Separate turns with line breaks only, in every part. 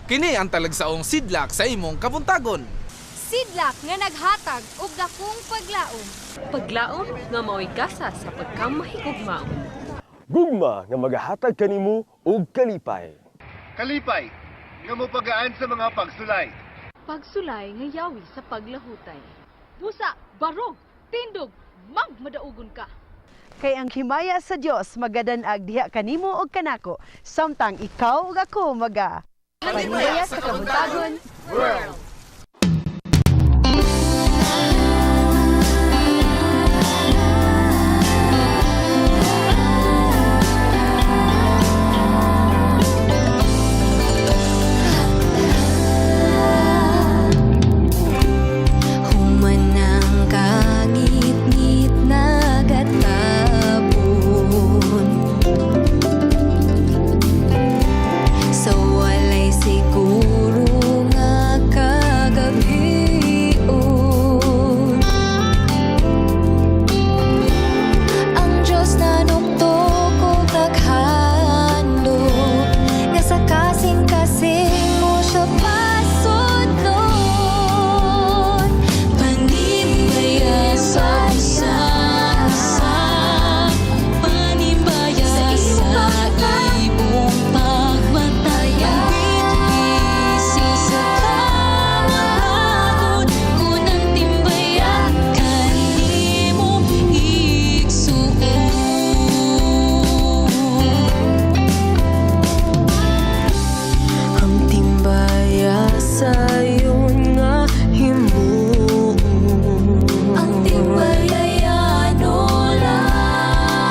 Kini ang talagsaong sidlak sa imong kabuntagon.
Sidlak nga naghatag og dakong paglaom.
Paglaom nga mao'y gasa sa pagkamahigugmaon.
Gugma nga magahatag kanimo og kalipay.
Kalipay nga mopagaan sa mga pagsulay.
Pagsulay nga yawi sa paglahutay. Busa, barog, tindog, magmadaugon ka.
Kay ang himaya sa Dios magadanag diha kanimo og kanako samtang ikaw ug ako maga Panimbaya sa Kabuntagon.
World.
Human ang kangitngit nagatapon sa walay siguro nga kagabion. Ang Diyos nanuktok og naghandom nga sa kasing-kasing mo siya pasudlon. Panimbaya sa usa, panimbaya sa imong pagmataya. Ang sa kamanagod unang timbaya kanimo igsuon. Ang timbaya sayon nga himuon. Ang timbaya yano lang,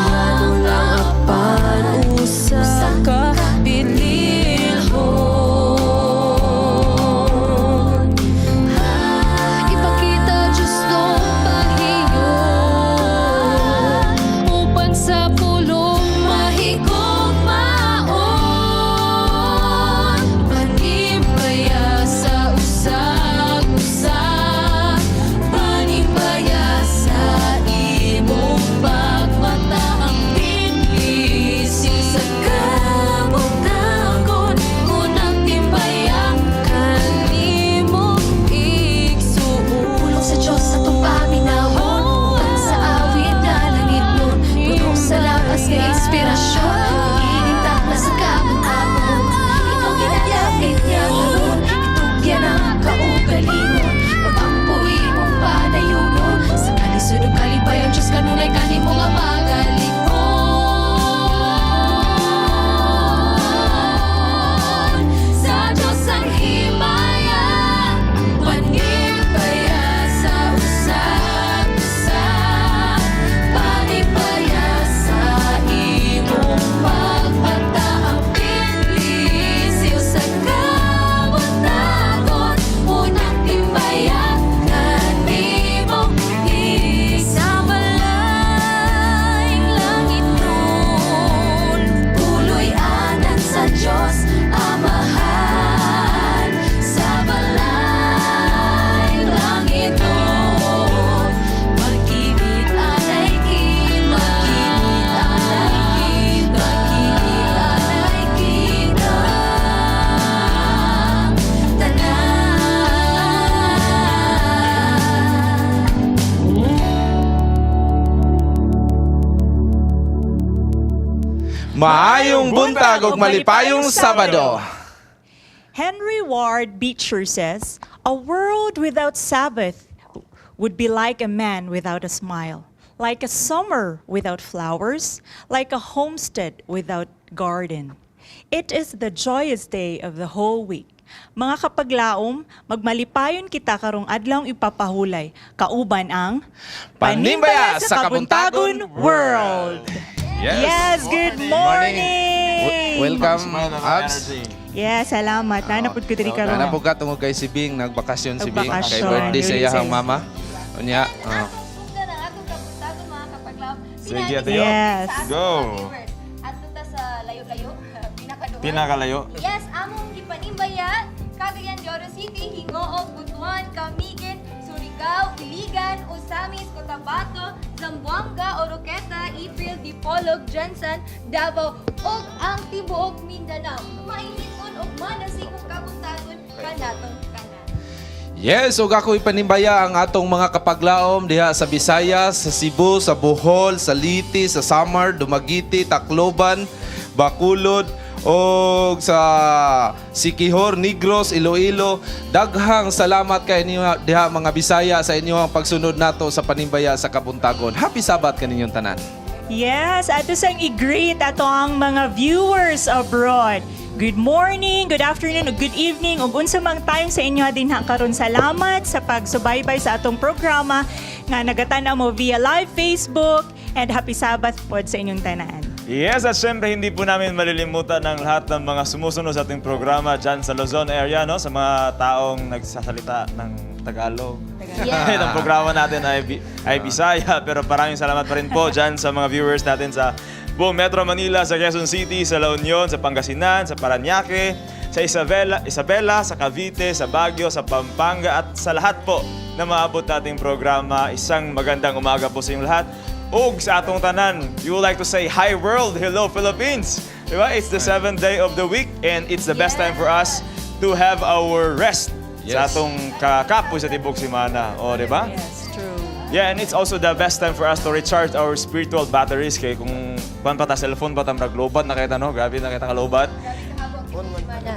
yano lang apan usa ka bililhon. Ipakita Diyos no paghiyon upan sa pulong mahigugmaon. Panimbaya sa usag-usa, panimbaya sa imong pagmata. Ang tinlising sa kabuntagon, unang timbaya kanimo igsuon. Pulong sa Diyos atong paminawon, uban sa awit nga langit nun, puno sa labas nga inspirasyon, ining takla sa kabuntagon. Ikaw ginalapit niya karon, itugyan ang kaugalingon, pag-ampo imong panayunon, sa kalisod ug kalipay ang Diyos kanunay kanimo nga magalikon. Sa Diyos ang himaya, panimbaya sa usag-usa, panimbaya sa imong pagmata. Ang pinlisiw sa kabuntagon, unang timbaya kanimo sa malayng langit nun. Puloy anan sa Diyos Amahan, sa balay langit nun. Magkibit anay kita, magkibit anay kita, magkibit anay kita tanan.
Maayong buntag ug malipayong Sabado.
Henry Ward Beecher says, "A world without Sabbath would be like a man without a smile, like a summer without flowers, like a homestead without garden. It is the joyous day of the whole week." Mga kapaglaom, magmalipayon kita karong adlawng ipapahulay, kauban ang
Panimbaya sa Kabuntagon
World. Yes, good morning!
Welcome, Abs.
Yes, salamat. Nanapod ko diri karon.
Nana po ka tungod kay si Bing, nagbakasyon si Bing. Kay
Nagbakasyon.
birthday sa iyahang
Yun,
mama. Unya, oh.
Sugdan ang atong kabuntagon, mga kapaglaom.
Sige, Ate Yo.
Yes.
Sa atong
Go.
mga viewers. Adto ta sa layo-layo, pinakaduol.
Pinakalayo.
Yes, among gipanimbaya, Cagayan de Oro City, Gingoog, Butuan, Camiguin, Surigao, Iligan, Osamis, Cotabato, Zamboanga, Oroqueta, Ipil, Dipolog, Jensen, Davao, ug ang tibuok Mindanao. Mainit ug manasigong kabuntagon kanatong tanan.
Yes, ug ako ipanimbaya ang atong mga kapaglaom diha sa Visayas, sa Cebu, sa Bohol, sa Leyte, sa Samar, Dumaguete, Tacloban, Bacolod, og sa Siquijor, Negros, Iloilo. Daghang salamat kay ninyo diha mga Bisaya sa inyong pagsunod nato sa panimbaya sa Kabuntagon. Happy Sabbath kaninyong tanan.
Yes, ato sang i-greet ato ang mga viewers abroad. Good morning, good afternoon, ug good evening, ug unsa mang time sa inyo dinha karon. Salamat sa pagsubaybay sa atong programa nga nagatan-aw mo via live Facebook, and happy Sabbath pod sa inyong tanan.
Yes, at syempre hindi po namin malilimutan ang lahat ng mga sumusunod sa ating programa dyan sa Luzon area, no? Sa mga taong nagsasalita ng Tagalog.
Yes.
Ang programa natin ay Bisaya, pero maraming salamat pa rin po dyan sa mga viewers natin sa buong Metro Manila, sa Quezon City, sa La Union, sa Pangasinan, sa Paranaque, sa Isabela, sa Cavite, sa Baguio, sa Pampanga at sa lahat po na maabot nating programa. Isang magandang umaga po sa inyong lahat. Ug sa atong tanan, you would like to say, "Hi world, hello Philippines!" Diba? It's the seventh day of the week and it's the best time for us to have our rest sa atong kakapoy sa tibok simana. O, di ba?
Yes, true.
Yeah, and it's also the best time for us to recharge our spiritual batteries kay kung kuan pa ta cellphone pa ta murag lobat na kita, no? Grabe na kita kalobat.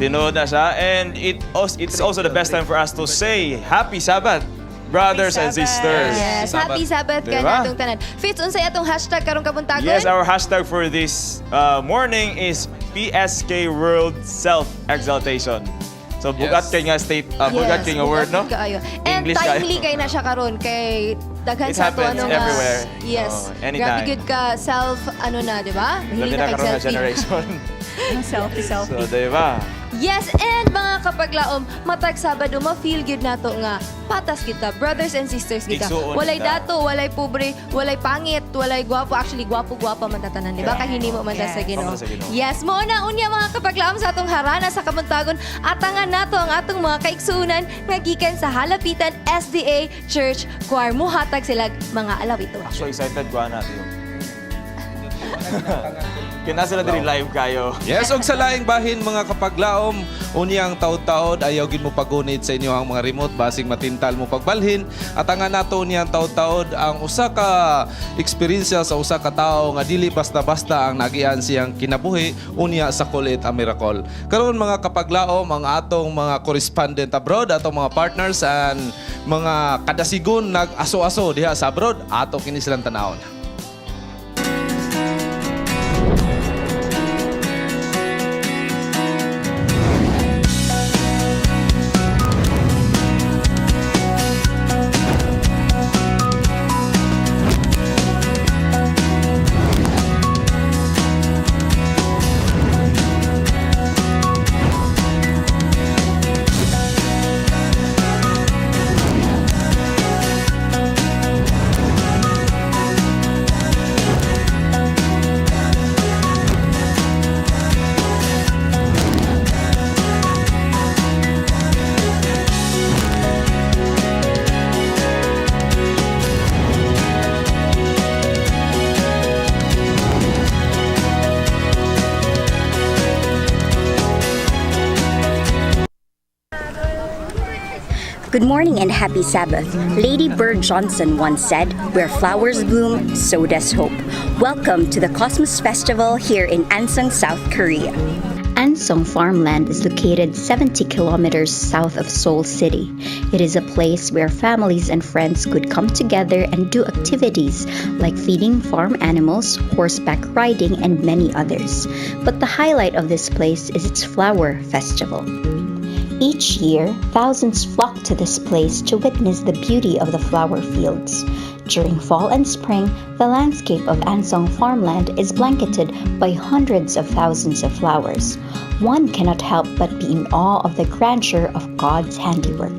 Tinuod na siya. And it's also the best time for us to say Happy Sabbath, brothers and
Happy Sabbath.
sisters.
Yes, happy Sabbath
Diba?
kanatong tanan. Fitz, unsay atong hashtag karong kabuntagon?
Yes, our hashtag for this morning is PSK World Self-Exaltation. So, bugat kay nga state, bugat kay nga word, no?
Kaayo. And
English kayo.
timely kay na siya karon kay daghan
It
sa ato
happens
ano nga.
everywhere.
Yes.
Oh, anytime.
Grabe gyud ka self ano na, di ba?
Labi
Mahilig
na
na kay
karon nga
selfie.
generation.
Selfie, selfie.
So, diba?
Yes, and mga kapaglaom, matag Sabado ma-feel gyud nato nga patas kita, brothers and sisters kita.
Igsuon
Walay
kita.
dato, walay pobre, walay pangit, walay gwapo. Actually, gwapo-gwapa man tatanan, di ba?
Yeah.
Kay hinimo man ta sa Ginoo.
Pamana sa Ginoo.
Yes, mo na unya mga kapaglaom sa atong harana sa kabuntagon, atangan nato ang atong mga kaigsuonan nga gikan sa Halapitan SDA Church Choir. Muhatag sila mga alawito.
So excited ko na tiyo. Kina sila diri live kayo.
Yes, og sa laing bahin mga kapaglaom, unyang taod-taod ayaw gid mo pagunit sa inyo ang mga remote basig matintal mo pagbalhin at ang nato niyang taod-taod ang usa ka eksperyensya sa usa ka tawo nga dili basta-basta ang nagian siyang kinabuhi unya sa Call It a Miracle. Karon mga kapaglaom, ang atong mga correspondent abroad, atong mga partners and mga kadasigon nag-aso-aso diha sa abroad, ato kini silang tanawon.
Good morning and happy Sabbath. Lady Bird Johnson once said, "Where flowers bloom, so does hope." Welcome to the Cosmos Festival here in Anseong, South Korea. Anseong farmland is located 70 kilometers south of Seoul City. It is a place where families and friends could come together and do activities like feeding farm animals, horseback riding, and many others. But the highlight of this place is its flower festival. Each year, thousands flock to this place to witness the beauty of the flower fields. During fall and spring, the landscape of Anseong farmland is blanketed by hundreds of thousands of flowers. One cannot help but be in awe of the grandeur of God's handiwork.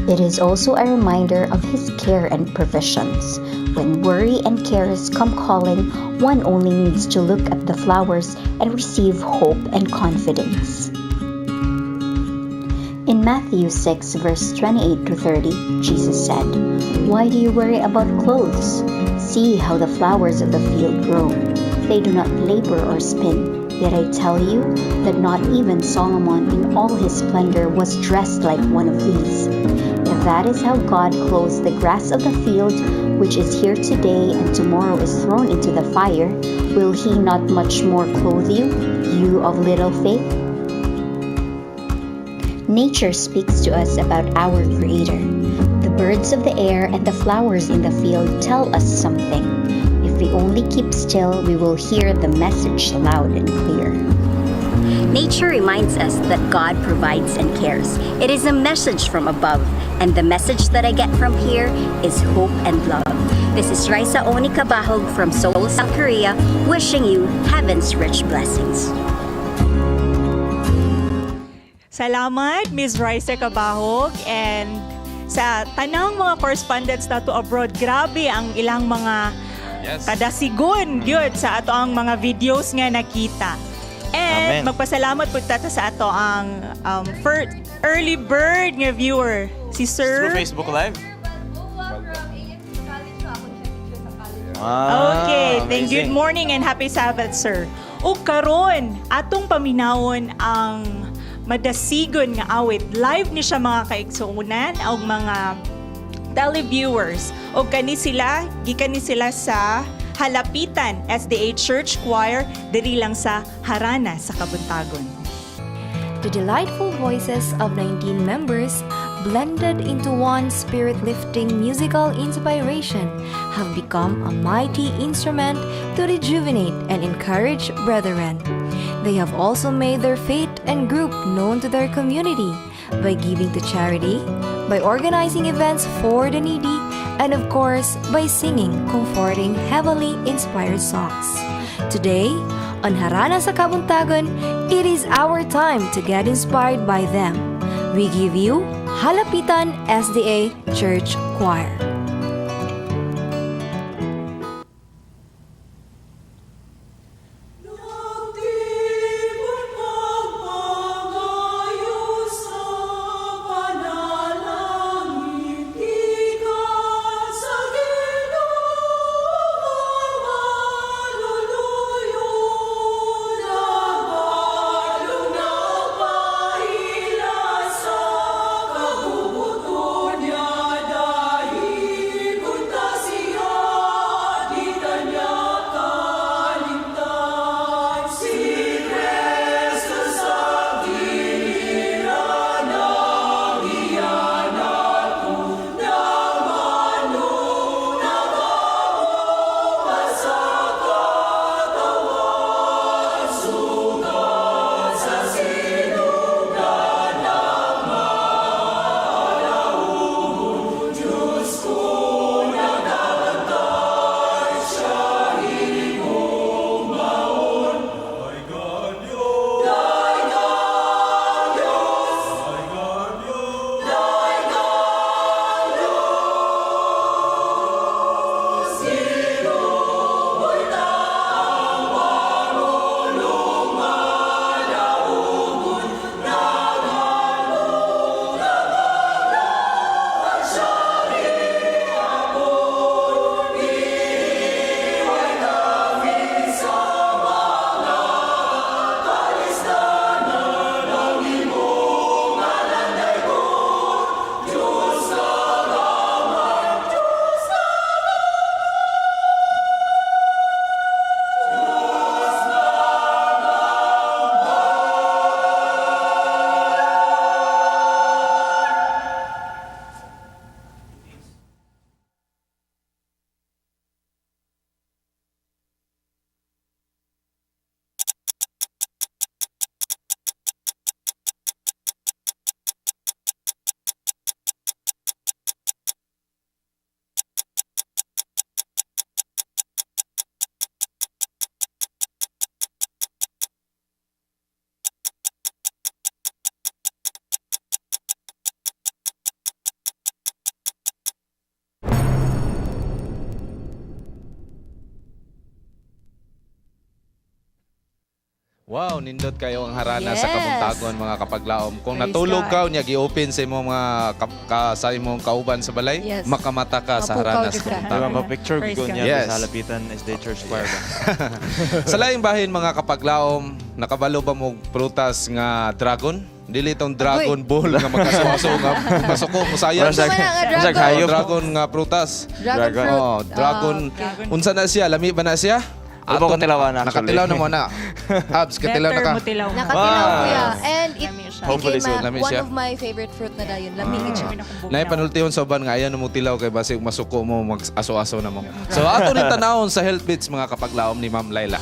It is also a reminder of His care and provisions. When worry and cares come calling, one only needs to look at the flowers and receive hope and confidence. In Matthew 6, verse 28 to 30, Jesus said, "Why do you worry about clothes? See how the flowers of the field grow. They do not labor or spin. Yet I tell you that not even Solomon in all his splendor was dressed like one of these. If that is how God clothes the grass of the field, which is here today and tomorrow is thrown into the fire, will he not much more clothe you, you of little faith? Nature speaks to us about our Creator. The birds of the air and the flowers in the field tell us something. If we only keep still, we will hear the message loud and clear. Nature reminds us that God provides and cares. It is a message from above, and the message that I get from here is hope and love. This is Raisa Oni Kabahog from Seoul, South Korea, wishing you heaven's rich blessings.
Salamat, Ms. Raisa Kabahog, and sa tanang mga correspondents nato abroad. Grabe ang ilang mga kadasigon gyud sa ato ang mga videos nga nakita. And
Amen.
magpasalamat pud ta sa ato ang first early bird nga viewer, si Sir
Through Facebook Live? Ah,
Okay, thank good
amazing.
morning and happy Sabbath, sir. Ug karon atong paminawon ang madasigon nga awit. Live ni siya, mga kaigsuonan og mga televiewers. Og kani sila, gikan ni sila sa Halapitan SDA Church Choir diri lang sa Harana sa Kabuntagon.
The delightful voices of 19 members, blended into one spirit lifting musical inspiration, have become a mighty instrument to rejuvenate and encourage brethren. They have also made their faith and group known to their community by giving to charity, by organizing events for the needy, and of course, by singing comforting, heavenly inspired songs. Today, on Harana sa Kabuntagon, it is our time to get inspired by them. We give you Halapitan SDA Church Choir.
Wow, nindot kayo ang harana sa kabuntagon, mga kapaglaom. Kung
Praise
natulog
God.
ka unya gi-open sa imong mga sa imong kauban sa balay, makamata ka sa
Mapukaw
harana
jud
sa
ka.
Diba,
kabuntagon.
pa-picture
Praise
ko
God.
niya sa Halapitan SDA Church Choir ba?
Sa laing bahin, mga kapaglaom, nakabalo ba mo prutas nga dragon? Dili tong Dragon Ball nga magkasuaso nga masuko musayan.
Mura
Unsa man na nga
Mura
dragon?
hayop.
Dragon nga prutas.
Dragon
Dragon.
fruit.
Oh, dragon.
Ah, okay.
Unsa na siya? Lami ba na siya?
Wala pa ko tilawan, actually.
Nakatilaw na mo na. Abs, katilaw na
Better
ka.
mo tilaw.
Nakatilaw, kuya. And it
Lami siya.
Hopefully
became
soon.
Lami
one
siya.
of my favorite fruit na dayon. Lami gid siya.
Nay panultihon sa uban nga ayaw na mo tilaw kay basig masuko mo, mag aso-aso na mo. So ato rin tanawon sa Health Bits, mga kapaglaom, ni Ma'am Laila.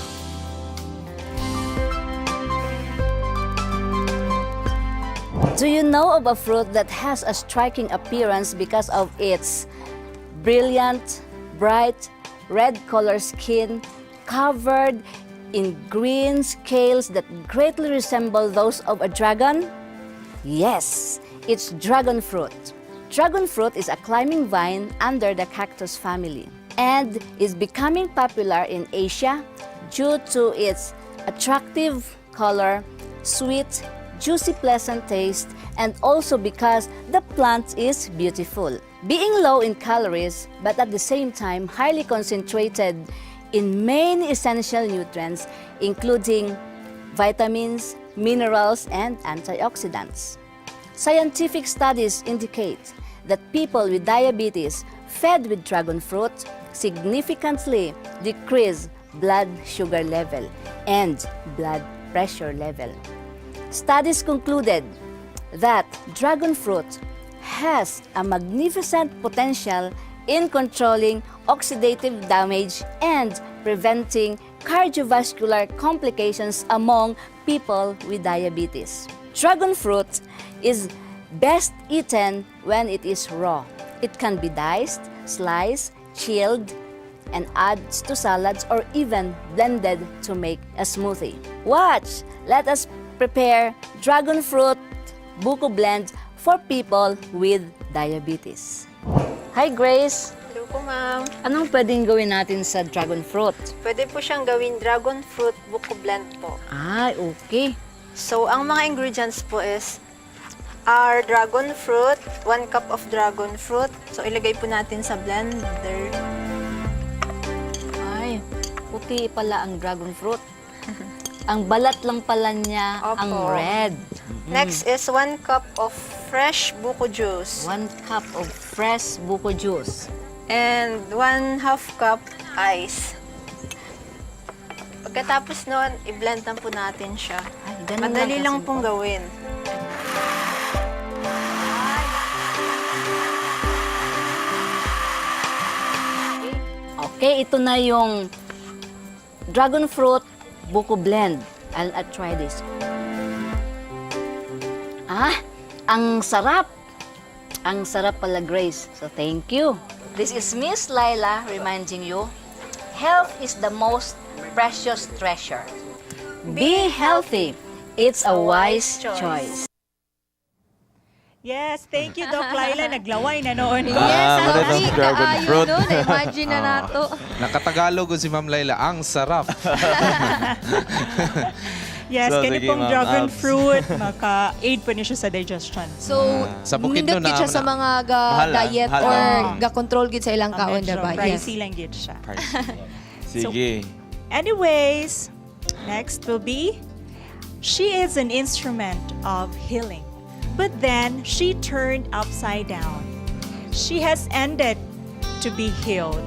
Do you know of a fruit that has a striking appearance because of its brilliant, bright, red color skin covered in green scales that greatly resemble those of a dragon? Yes, it's dragon fruit. Dragon fruit is a climbing vine under the cactus family and is becoming popular in Asia due to its attractive color, sweet, juicy, pleasant taste, and also because the plant is beautiful. Being low in calories, but at the same time highly concentrated in many essential nutrients, including vitamins, minerals, and antioxidants. Scientific studies indicate that people with diabetes fed with dragon fruit significantly decrease blood sugar level and blood pressure level. Studies concluded that dragon fruit has a magnificent potential in controlling oxidative damage and preventing cardiovascular complications among people with diabetes. Dragon fruit is best eaten when it is raw. It can be diced, sliced, chilled, and adds to salads or even blended to make a smoothie. Watch! Let us prepare dragon fruit buko blend for people with diabetes. Hi, Grace!
Hello po, ma'am.
Anong pwedeng gawin natin sa dragon fruit?
Pwede po siyang gawin dragon fruit buko blend po.
Ay, okay.
So, ang mga ingredients po is our dragon fruit, 1 cup of dragon fruit. So, ilagay po natin sa blender.
Ay, puti pala ang dragon fruit. Ang balat lang pala niya ang
Opo.
Red.
Next is 1 cup of fresh buko juice.
1 cup of fresh buko juice.
And 1 half cup ice. Pagkatapos nun, i-blend lang po natin siya.
Ay, ganun
Madali lang
kasimple.
pong gawin.
Okay, ito na yung dragon fruit buko blend. I'll try this. Ah, ang sarap. Ang sarap pala, Grace. So, thank you. This is Miss Laila reminding you, health is the most precious treasure. Be healthy. It's a wise choice.
Yes, thank you, Doc Laila. Naglaway na noon ko.
Yes,
Ah,
ang
muna
lami
itong dragon
kaayo
fruit.
no. Na-imagine na nato.
Nakatagalog si Ma'am Laila, ang sarap.
Yes,
So,
kani
sige,
pong
Ma'am
dragon
Abs.
fruit, maka-aid po ni siya sa digestion.
So,
Sa bukid
nindot
no
gid
na-
siya sa mga ga
Mahal, ah.
diet
Mahal,
or
ah.
ga control gid sa ilang
Ah,
kaon,
medyo
diba? Yes.
pricey lang gid siya.
Sige.
Anyways, next will be she is an instrument of healing. But then she turned upside down. She has ended to be healed.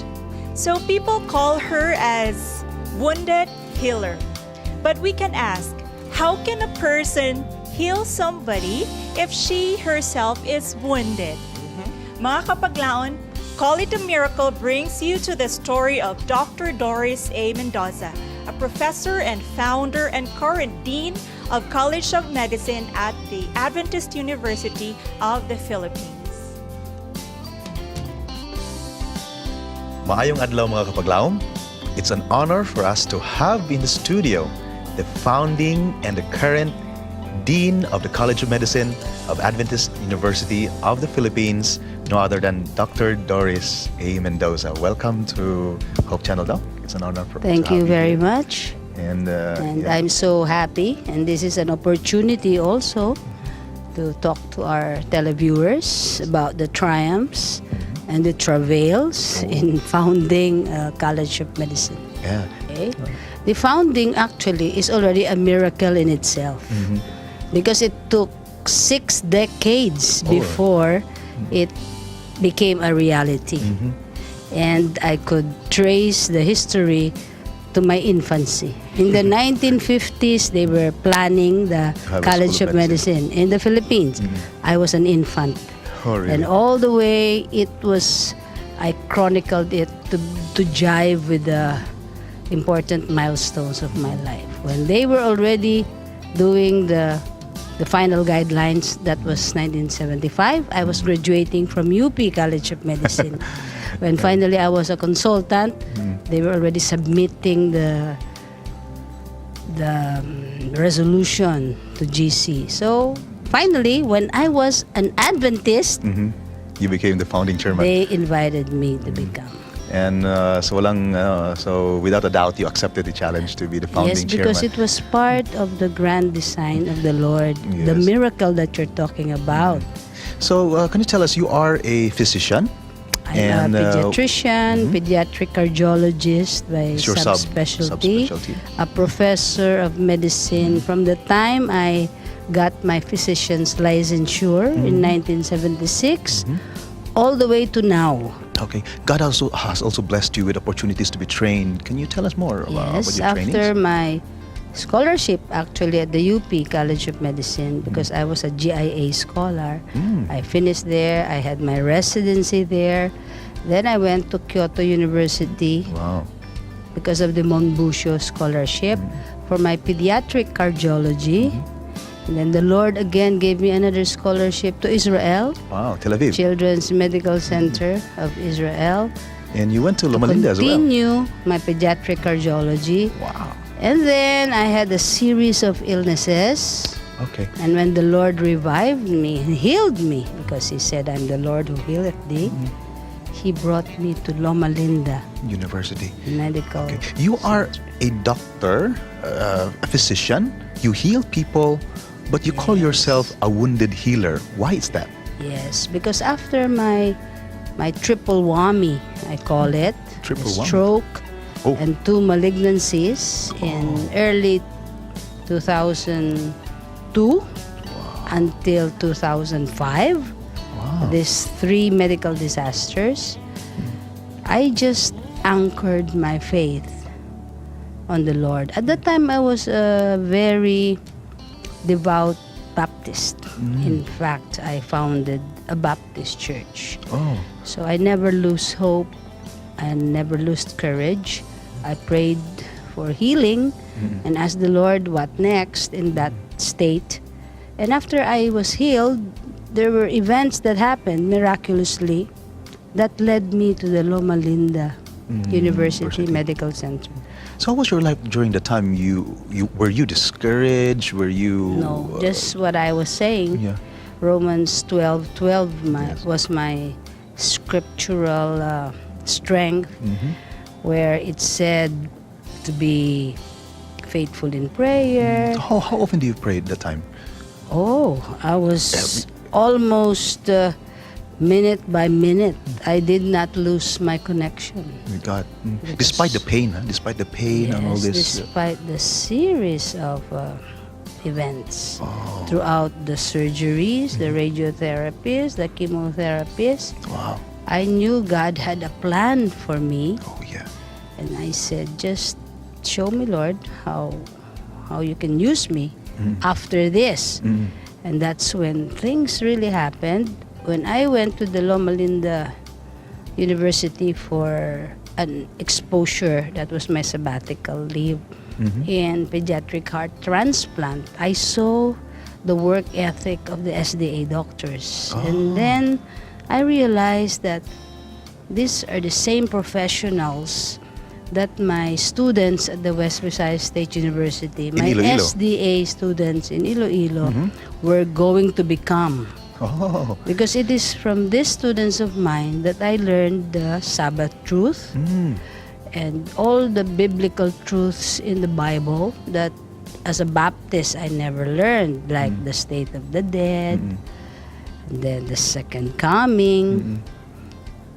So people call her as wounded healer. But we can ask, how can a person heal somebody if she herself is wounded? Mga kapaglaon, Call It a Miracle brings you to the story of Dr. Doris A. Mendoza, a professor and founder and current dean of College of Medicine at the Adventist University of the Philippines.
Maayong adlaw, mga kapaglaom. It's an honor for us to have in the studio the founding and the current Dean of the College of Medicine of Adventist University of the Philippines, no other than Dr. Doris A. Mendoza. Welcome to Hope Channel, Doc. It's an honor for
Thank
to
you
have
very
here.
much.
And
And I'm so happy. And this is an opportunity also to talk to our televiewers about the triumphs and the travails in founding a College of Medicine. Okay? The founding actually is already a miracle in itself because it took 6 decades before it became a reality. And I could trace the history to my infancy. In the 1950s, they were planning the
To have a
College
School
of
of Medicine.
Medicine in the Philippines. I was an infant.
Oh, really?
And all the way, it was, I chronicled it to jive with the important milestones of my life. When they were already doing the final guidelines, that was 1975, I was graduating from UP College of Medicine. When finally I was a consultant, they were already submitting the resolution to GC. So finally, when I was an Adventist,
You became the founding chairman.
they invited me to become.
And so walang, so without a doubt, you accepted the challenge to be the founding
Yes, because
chairman.
it was part of the grand design of the Lord, the miracle that you're talking about.
So can you tell us, you are a physician?
I'm
and,
a pediatrician, pediatric cardiologist by
It's your
subspecialty,
subspecialty.
A professor of medicine. From the time I got my physician's licensure in 1976, all the way to now.
Okay. God also has also blessed you with opportunities to be trained. Can you tell us more about
Yes,
your
after
trainings?
My scholarship actually at the UP College of Medicine, because I was a GIA scholar. I finished there. I had my residency there. Then I went to Kyoto University because of the Monbusho scholarship for my pediatric cardiology. And then the Lord again gave me another scholarship to Israel,
Wow, Tel Aviv.
Children's Medical Center of Israel,
And you went to Loma Linda as well.
continue my pediatric cardiology.
Wow.
And then I had a series of illnesses. And when the Lord revived me and healed me, because He said, "I'm the Lord who healeth thee," He brought me to Loma Linda
University.
Medical.
You are a doctor, a physician. You heal people, but you call yourself a wounded healer. Why is that?
Yes, because after my triple whammy, I call it,
Triple
the
whammy.
stroke
Oh.
and two malignancies in early 2002 until 2005. These three medical disasters, I just anchored my faith on the Lord. At that time, I was a very devout Baptist. In fact, I founded a Baptist church.
Oh.
So I never lose hope. I never lose courage. I prayed for healing and asked the Lord what next in that state. And after I was healed, there were events that happened miraculously that led me to the Loma Linda University Medical Center.
So how was your life during the time you were you discouraged? Were you
No, just what I was saying. Romans 12:12 was my scriptural strength, where it said to be faithful in prayer.
How often do you pray at that time?
Oh, I was almost minute by minute. I did not lose my connection.
With God. Despite the pain, huh? Despite the pain and all
Yes,
this.
despite the series of events throughout the surgeries, the radiotherapies, the chemotherapies.
Wow.
I knew God had a plan for me.
Oh, yeah.
And I said, "Just show me, Lord, how you can use me after this." And that's when things really happened. When I went to the Loma Linda University for an exposure, that was my sabbatical leave in pediatric heart transplant, I saw the work ethic of the SDA doctors. And then I realized that these are the same professionals that my students at the West Visayas State University,
In
my
Iloilo.
SDA students in Iloilo, were going to become.
Oh.
Because it is from these students of mine that I learned the Sabbath truth. And all the biblical truths in the Bible that as a Baptist I never learned, like the state of the dead, and then the second coming,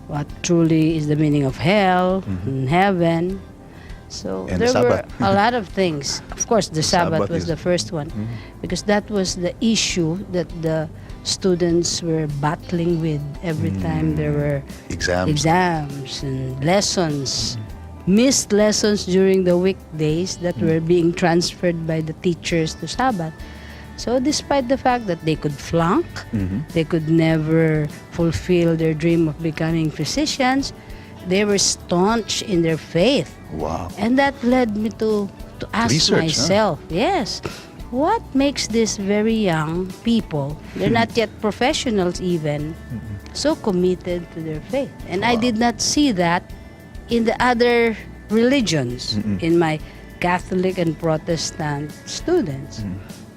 what truly is the meaning of hell and heaven. So
And the
there were
Sabbath.
A lot of things. Of course, the Sabbath
Sabbath
was the first one because that was the issue that the students were battling with every time there were
Exams.
Exams and lessons, missed lessons during the weekdays that were being transferred by the teachers to Sabbath. So despite the fact that they could flunk, they could never fulfill their dream of becoming physicians, they were staunch in their faith. And that led me to ask
Research, huh?
myself, yes, what makes these very young people, they're not yet professionals even, so committed to their faith? And I did not see that in the other religions, in my Catholic and Protestant students.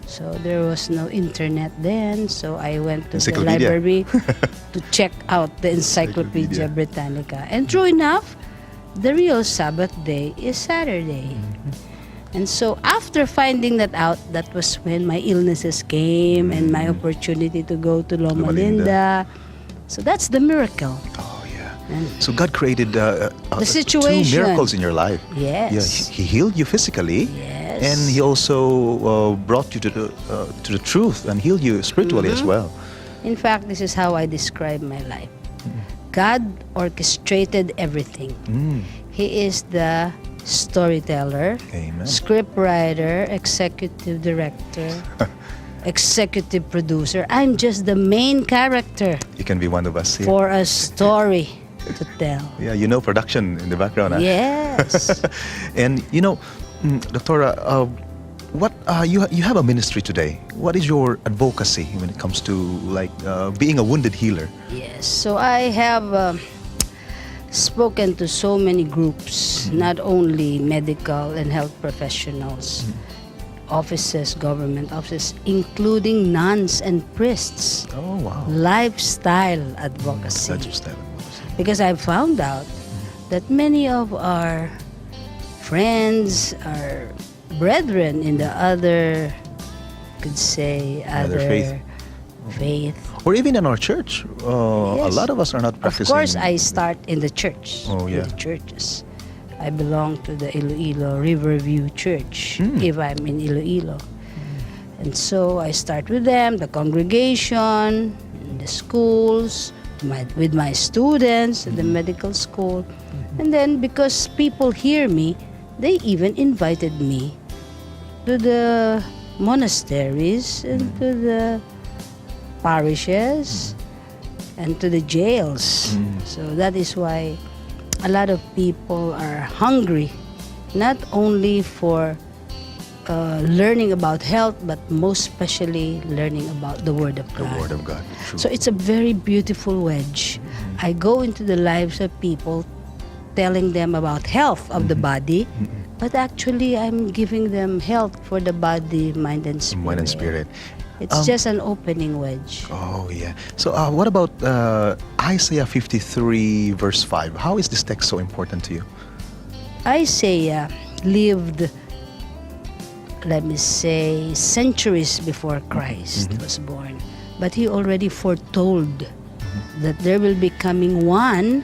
So there was no internet then, so I went to the
Encyclopedia.
Library to check out the Encyclopedia
Encyclopedia.
Britannica. And true enough, the real Sabbath day is Saturday. And so after finding that out, that was when my illnesses came and my opportunity to go to Loma
Loma Linda.
Linda. So that's the miracle.
Oh, yeah.
And
So God created
The
two
situation.
miracles in your life.
Yes.
Yeah, he healed you physically.
Yes.
And He also brought you to the truth and healed you spiritually as well.
In fact, this is how I describe my life. God orchestrated everything. He is the storyteller,
Amen.
scriptwriter, executive director, executive producer. I'm just the main character
You can be one of us here.
for a story to tell.
Yeah, you know production in the background, huh?
Yes.
And Doctora, what you have a ministry today. What is your advocacy when it comes to, like, being a wounded healer?
Yes. So I have spoken to so many groups, not only medical and health professionals, offices, government offices, including nuns and priests.
Oh, wow.
Lifestyle advocacy.
Lifestyle advocacy.
Because I found out that many of our friends, our brethren in the other, could say,
Other
other
faith.
Faith.
Or even in our church, a
Yes.
lot of us are not
Of
practicing.
course, I start in the church.
Oh, yeah.
In the churches. I belong to the Iloilo Riverview Church if I'm in Iloilo. And so I start with them, the congregation, the schools, with my students at the medical school. And then because people hear me, they even invited me to the monasteries and to the parishes and to the jails. So that is why a lot of people are hungry, not only for learning about health, but most especially learning about the Word of
The
God.
Word of God. True.
So it's a very beautiful wedge. I go into the lives of people telling them about health of the body, but actually I'm giving them health for the body, mind, and spirit.
Mind and spirit.
It's just an opening wedge.
Oh, yeah. So what about Isaiah 53, verse 5? How is this text so important to you?
Isaiah lived, let me say, centuries before Christ was born. But he already foretold that there will be coming one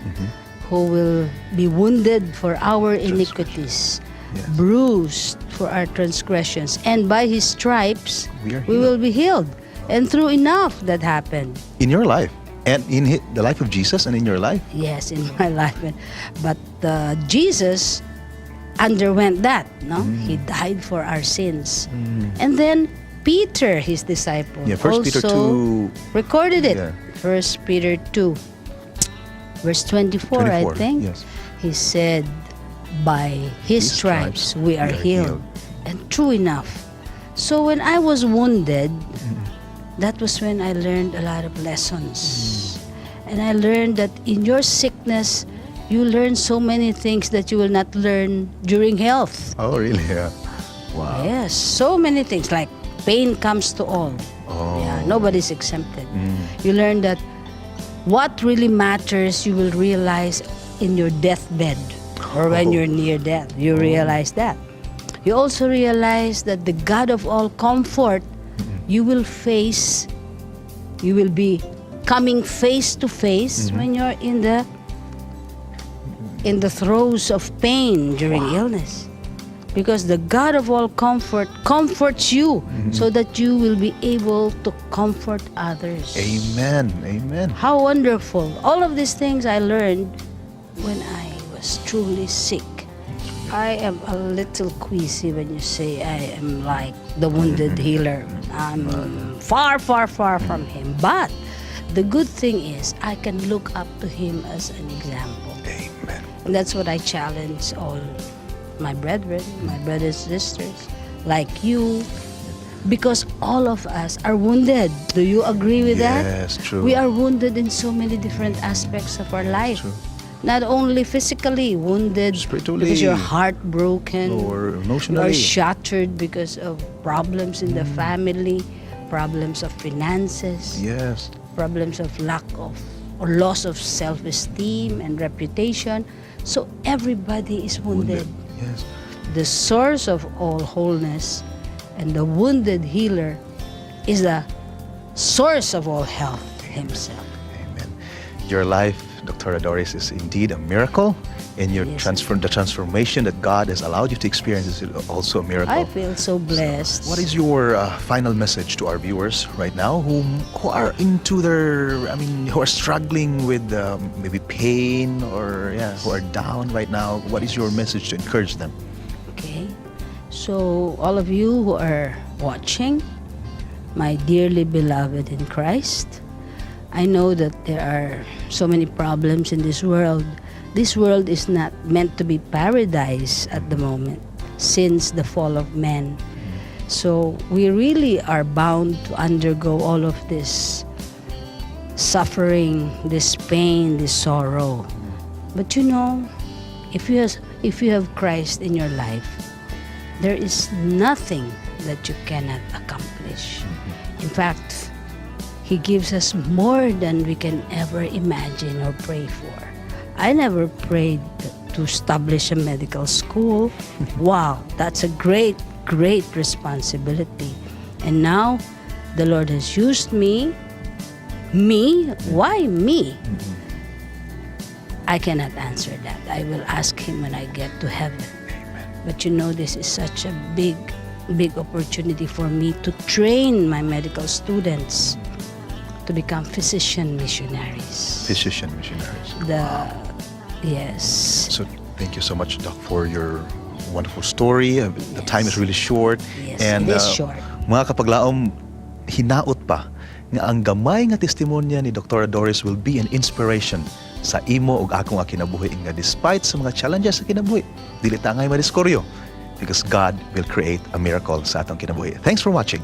who will be wounded for our iniquities, bruised for our transgressions, and by his stripes
We are
we will be healed. And true enough, that happened.
In your life, and in the life of Jesus, and in your life.
Yes, in my life. But Jesus underwent that, no? He died for our sins. And then Peter, his disciple,
Yeah, First Peter
also
2
recorded it.
Yeah.
First Peter 2, verse 24, I
24,
think.
Yes.
He said, "By his
His
stripes,
stripes
we are healed."
healed.
And true enough. So when I was wounded, that was when I learned a lot of lessons. And I learned that in your sickness, you learn so many things that you will not learn during health.
Oh, really? Yeah. Wow.
Yes, so many things, like pain comes to all.
Oh.
Yeah, nobody's exempted. You learn that what really matters, you will realize in your deathbed. Or when you're near death, you realize that. You also realize that the God of all comfort, you will face, you will be coming face to face when you're in the throes of pain during illness. Because the God of all comfort comforts you so that you will be able to comfort others.
Amen. Amen.
How wonderful. All of these things I learned when I was truly sick. I am a little queasy when you say I am like the wounded healer. I'm far, far, far from him. But the good thing is I can look up to him as an example.
Amen.
And that's what I challenge all my brethren, my brothers and sisters, like you, because all of us are wounded. Do you agree with that?
Yes, true.
We are wounded in so many different aspects of our life.
True.
Not only physically wounded
Spiritually.
because you're heartbroken
Or
you are
emotionally.
shattered because of problems in the family, problems of finances, problems of lack of or loss of self-esteem and reputation. So everybody is wounded. The source of all wholeness and the wounded healer is the source of all health himself.
Your life, Dr. Doris, is indeed a miracle, and your transfer, the transformation that God has allowed you to experience is also a miracle.
I feel so blessed.
What is your final message to our viewers right now who are into their, I mean, who are struggling with maybe pain or, yeah, who are down right now? What is your message to encourage them?
Okay. So, all of you who are watching, my dearly beloved in Christ, I know that there are so many problems in this world. This world is not meant to be paradise at the moment since the fall of man. So, we really are bound to undergo all of this suffering, this pain, this sorrow. But if you have Christ in your life, there is nothing that you cannot accomplish. In fact, He gives us more than we can ever imagine or pray for. I never prayed to establish a medical school. Wow, that's a great, great responsibility. And now, the Lord has used me. Me? Why me? I cannot answer that. I will ask Him when I get to heaven. But this is such a big, big opportunity for me to train my medical students to become physician missionaries.
Physician missionaries.
Yes.
So thank you so much, Doc, for your wonderful story. The time is really short.
Yes,
And,
it is short.
Mga kapaglaom, hinaot pa nga ang gamay nga testimonya ni Dr. Doris will be an inspiration sa imo ug akong kinabuhi nga despite sa mga challenges sa kinabuhi, dili ta angay madiskuryo because God will create a miracle sa atong kinabuhi. Thanks for watching.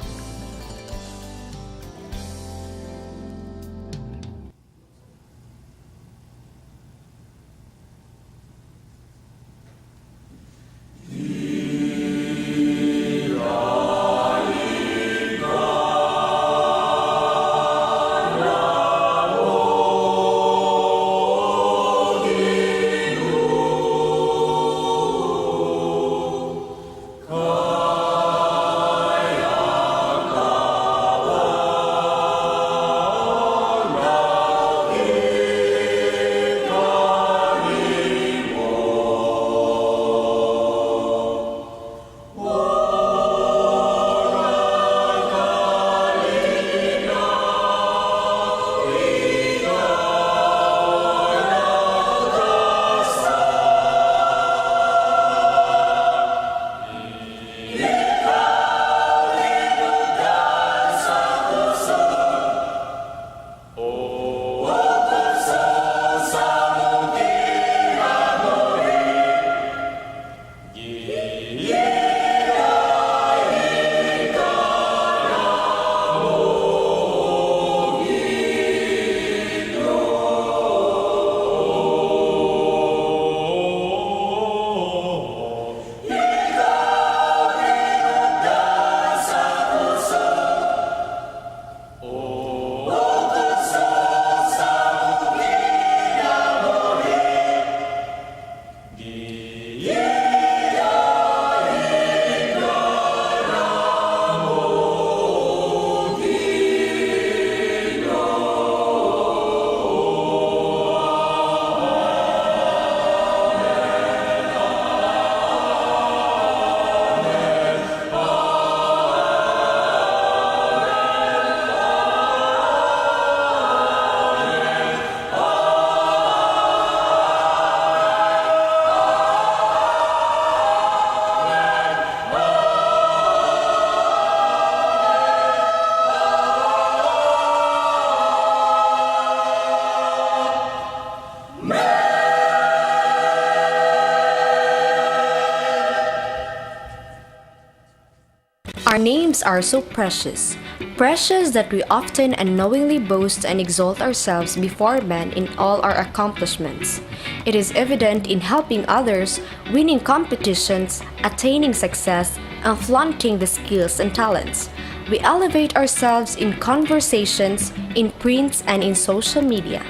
Our names are so precious, precious that we often unknowingly boast and exalt ourselves before men in all our accomplishments. It is evident in helping others, winning competitions, attaining success, and flaunting the skills and talents. We elevate ourselves in conversations, in prints, and in social media.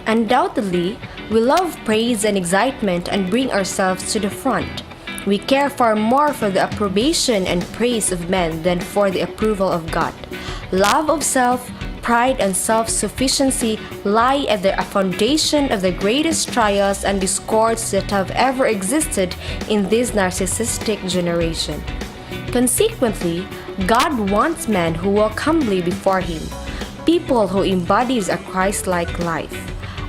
Undoubtedly, we love praise and excitement and bring ourselves to the front. We care far more for the approbation and praise of men than for the approval of God. Love of self, pride, and self sufficiency lie at the foundation of the greatest trials and discords that have ever existed in this narcissistic generation. Consequently, God wants men who walk humbly before Him, people who embodies a Christ-like life.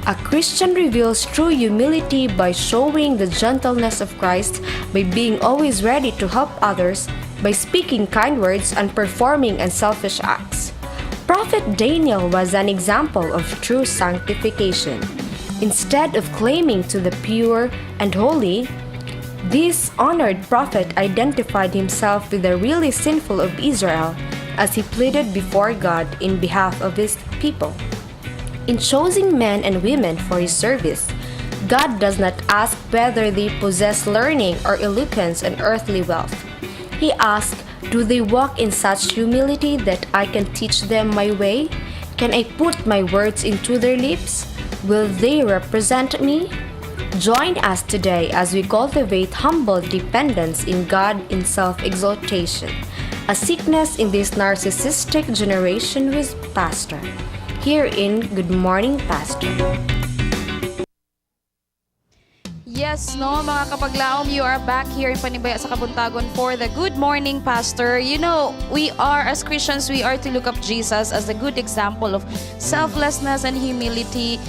A Christian reveals true humility by showing the gentleness of Christ, by being always ready to help others, by speaking kind words and performing unselfish acts. Prophet Daniel was an example of true sanctification. Instead of claiming to the pure and holy, this honored prophet identified himself with the really sinful of Israel as he pleaded before God in behalf of his people. In choosing men and women for his service, God does not ask whether they possess learning or eloquence and earthly wealth. He asks, "Do they walk in such humility that I can teach them my way? Can I put my words into their lips? Will they represent me?" Join us today as we cultivate humble dependence in God in self exaltation, a sickness in this narcissistic generation, with Pastor. Here in Good Morning, Pastor.
Yes, no, mga kapaglaom, you are back here in Panibaya sa Kabuntagon for the Good Morning, Pastor. We are, as Christians, we are to look up Jesus as a good example of selflessness and humility.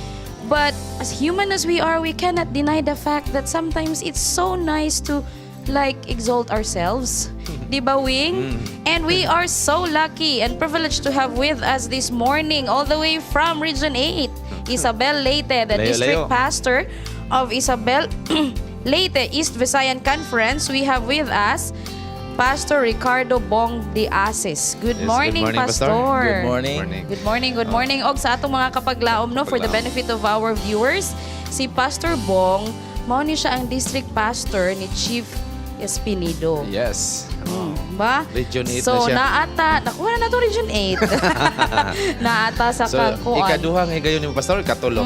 But as human as we are, we cannot deny the fact that sometimes it's so nice to, like, exalt ourselves. Di ba, Wing? And we are so lucky and privileged to have with us this morning, all the way from Region 8, Isabel Leyte, the
Layo,
district
layo.
Pastor of Isabel Leyte East Visayan Conference. We have with us Pastor Ricardo Bong de Asis. Good
Yes, good
morning,
morning, Pastor.
Pastor.
Good morning.
Morning.
Good morning, good morning. Og sa atong mga kapaglaom, no, for the
Kapaglaom.
Benefit of our viewers, si Pastor Bong, mao ni siya ang district pastor ni Chief Espinido.
Yes.
Ba?
Region 8
So,
na siya.
Naata, nakuha na nato Region 8. Naata sa
So,
kakuan.
ikaduhang higayon ni Pastor, katulo?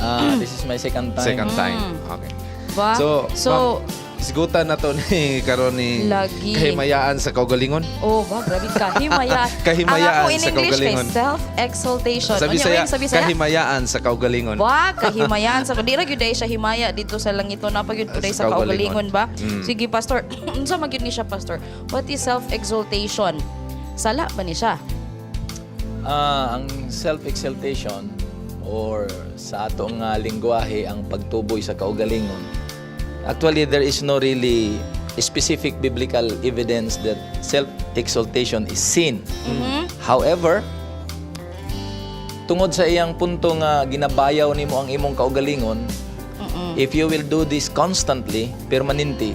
Ah, this is my second time.
Second time. Okay.
Ba?
So,
So,
ma'am, isgutan na to ni karon ni
Lagi.
Kahimayaan sa kaugalingon.
Oh, ba, grabe kahimayaan.
Kahimayaan
Ang ako in
sa
English kay
kaugalingon.
self-exaltation.
Sa
Unya,
Bisaya,
Wing, sa Bisaya?
Kahimayaan sa kaugalingon.
Ba, kahimayaan sa di ra gyud ay siya himaya dito sa langito na pa gyud puday
Sa
sa kaugalingon
kaugalingon.
ba? Sige, Pastor, unsa man gyud ni siya, Pastor? What is self-exaltation? Sala ba ni siya?
Ah, ang self-exaltation or sa atong nga lingwahe, ang pagtuboy sa kaugalingon. Actually, there is no really specific biblical evidence that self-exaltation is sin. However, tungod sa iyang punto nga ginabayaw nimo ang imong kaugalingon, if you will do this constantly, permanente,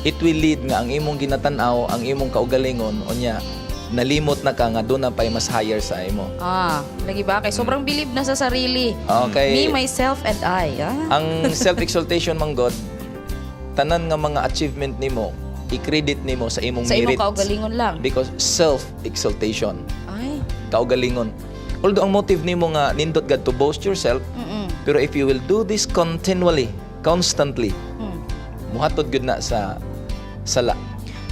it will lead nga ang imong ginatan-aw, ang imong kaugalingon, unya, nalimot na ka nga duna pa'y mas higher sa imo.
Ah, lagi ba? Kay sobrang bilib na sa sarili.
Okay.
Me, myself, and I. Ah.
Ang self-exaltation man god, tanan nga mga achievement nimo, i-credit nimo sa imong
Sa imong
merits.
kaugalingon lang.
Because self-exaltation,
Ay.
Kaugalingon. Although ang motive nimo nga nindot gad to boast yourself, pero if you will do this continually, constantly, muhatod gud na sa sala.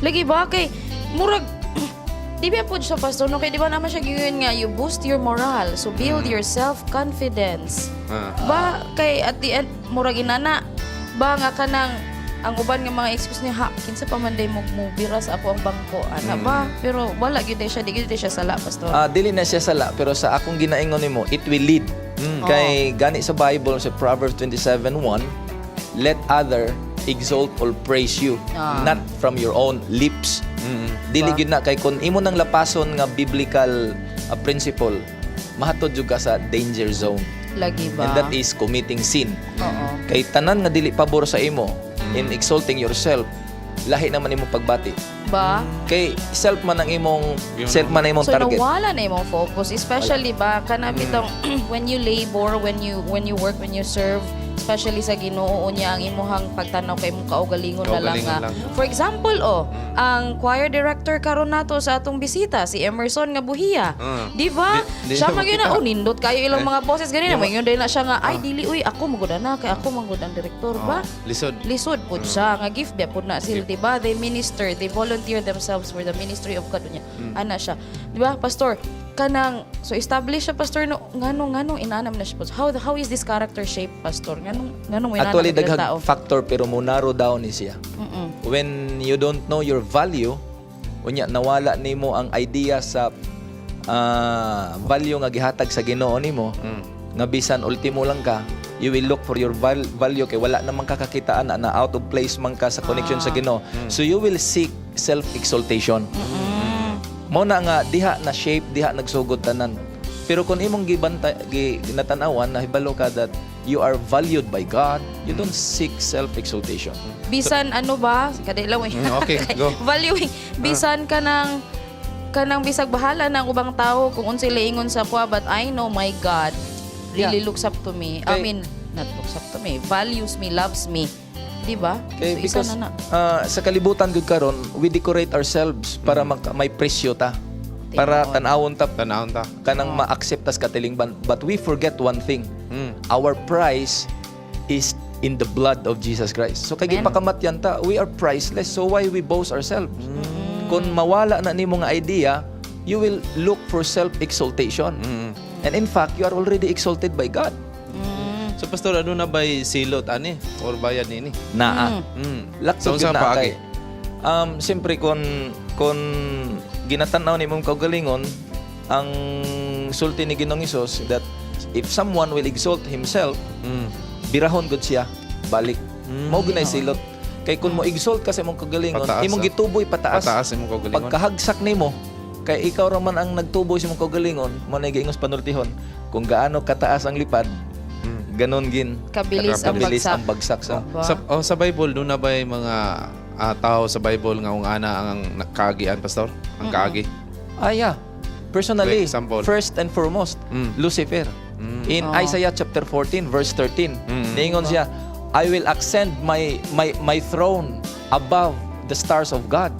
Lagi ba kay murag di ba po siya, Pastor, no? Kay di ba naman siya giyon nga you boost your morale, so build your self confidence ba? Kay at the end murag inana ba nga kanang ang uban nga mga excuse niya, ha, kinsa pa man day mo mubira sa ako ang bangko ana ba? Pero wala gyud day siya, di gyud day siya sala, Pastor.
Ah, dili na siya sala, pero sa akong ginaingon nimo, it will lead. Kay gani sa Bible sa Proverbs 27:1, "Let other exalt or praise you, not from your own lips." Dili
Ba?
gyud na kay kun imo nang lapason nga biblical principle, mahatod jud ka sa danger zone.
Lagi ba?
And that is committing sin.
Oo.
Kay tanan nga dili pabor sa imo in exalting yourself, Lahi naman imong pagbati.
Ba?
Kay self man ang imong
So
target.
nawala na imong focus, especially ba kana bitong when you labor, when you work, when you serve, especially sa Ginoo, unya ang imuhang pagtanaw kay imong kaugalingon na lang
Kaugalingon
nga.
lang.
For example, oh, ang choir director karon nato sa atong bisita, si Emerson nga Buhiya. Di ba?
Di
Siya
na
man gyud na,
makita.
oh, nindot kayo ilang
Eh,
mga boses ganina.
yung
Moingon din na siya nga, "Ay, dili uy, ako magud na kay ako man gud ang direktor ba."
Lisod.
Lisod pud siya nga gift biya pud na sila, di ba? They minister, they volunteer themselves for the ministry of God niya. Ana siya. Di ba, pastor? Kanang so establish siya, pastor, no, nganong inanam na siya? How is this character shape, pastor? Nganong inanam
Actually,
na
daghang
tao?
Factor pero mo narrow down ni siya. When you don't know your value, unya nawala nimo ang idea sa value nga gihatag sa Ginoo nimo, nga bisan ultimo lang ka, you will look for your value kay wala namang kakakitaan na, na out of place man ka sa connection sa Ginoo. So you will seek self-exaltation. Mao na nga diha na shape, diha nagsugod tanan. Pero kung imong gibanta ginatanawan na hibalo ka that you are valued by God, you don't seek self-exaltation.
Bisan ano ba? Kadai lang eh.
Okay, go.
Valuing bisan kanang bisag bahala ng ubang tao kung unsay ingon sa kuha, but I know my God really looks up to me. I mean, not looks up to me, values me, loves me. Di ba?
Okay,
So, isa
because
na na.
Sa kalibutan gud karon, we decorate ourselves para may presyo ta. Para tan-awon ta,
Tan-awon ta.
Kanang ma-accept tas katilingban. But we forget one thing. Our price is in the blood of Jesus Christ. So kay
Amen.
gipakamatyan ta, we are priceless. So why we boast ourselves? Kung mawala na nimo nga idea, you will look for self-exaltation. And in fact, you are already exalted by God.
So pastor, ano na ba'y silot ani or bayad nini?
Naa. Laktod
Sa unsa
gyud na
paagi?
kay. Siyempre kung ginatan-aw ni mong kaugalingon ang sulti ni Ginoong Hesus that if someone will exalt himself, birahon gud siya balik. Mao gyud silot. Kay kung mo exalt ka sa imong kaugalingon,
Pataas,
imong
ah.
gituboy pataas.
Pataas imong kaugalingon.
Pagkahagsak nimo, kay ikaw ra man ang nagtuboy sa imong kaugalingon, mo na giingos panultihon. Kung gaano kataas ang lipad, ganon gin
Kabilis ang
kabilis
bagsak.
ang bagsak sa
Ba?
Sa Bible, doon na ba yung mga tao sa Bible nga kung ana ang kaagian, pastor? Ang kaagi?
Ah, yeah. Personally,
For example.
first and foremost, Lucifer. In Isaiah chapter 14 verse 13, niingon siya, "I will ascend my throne above the stars of God."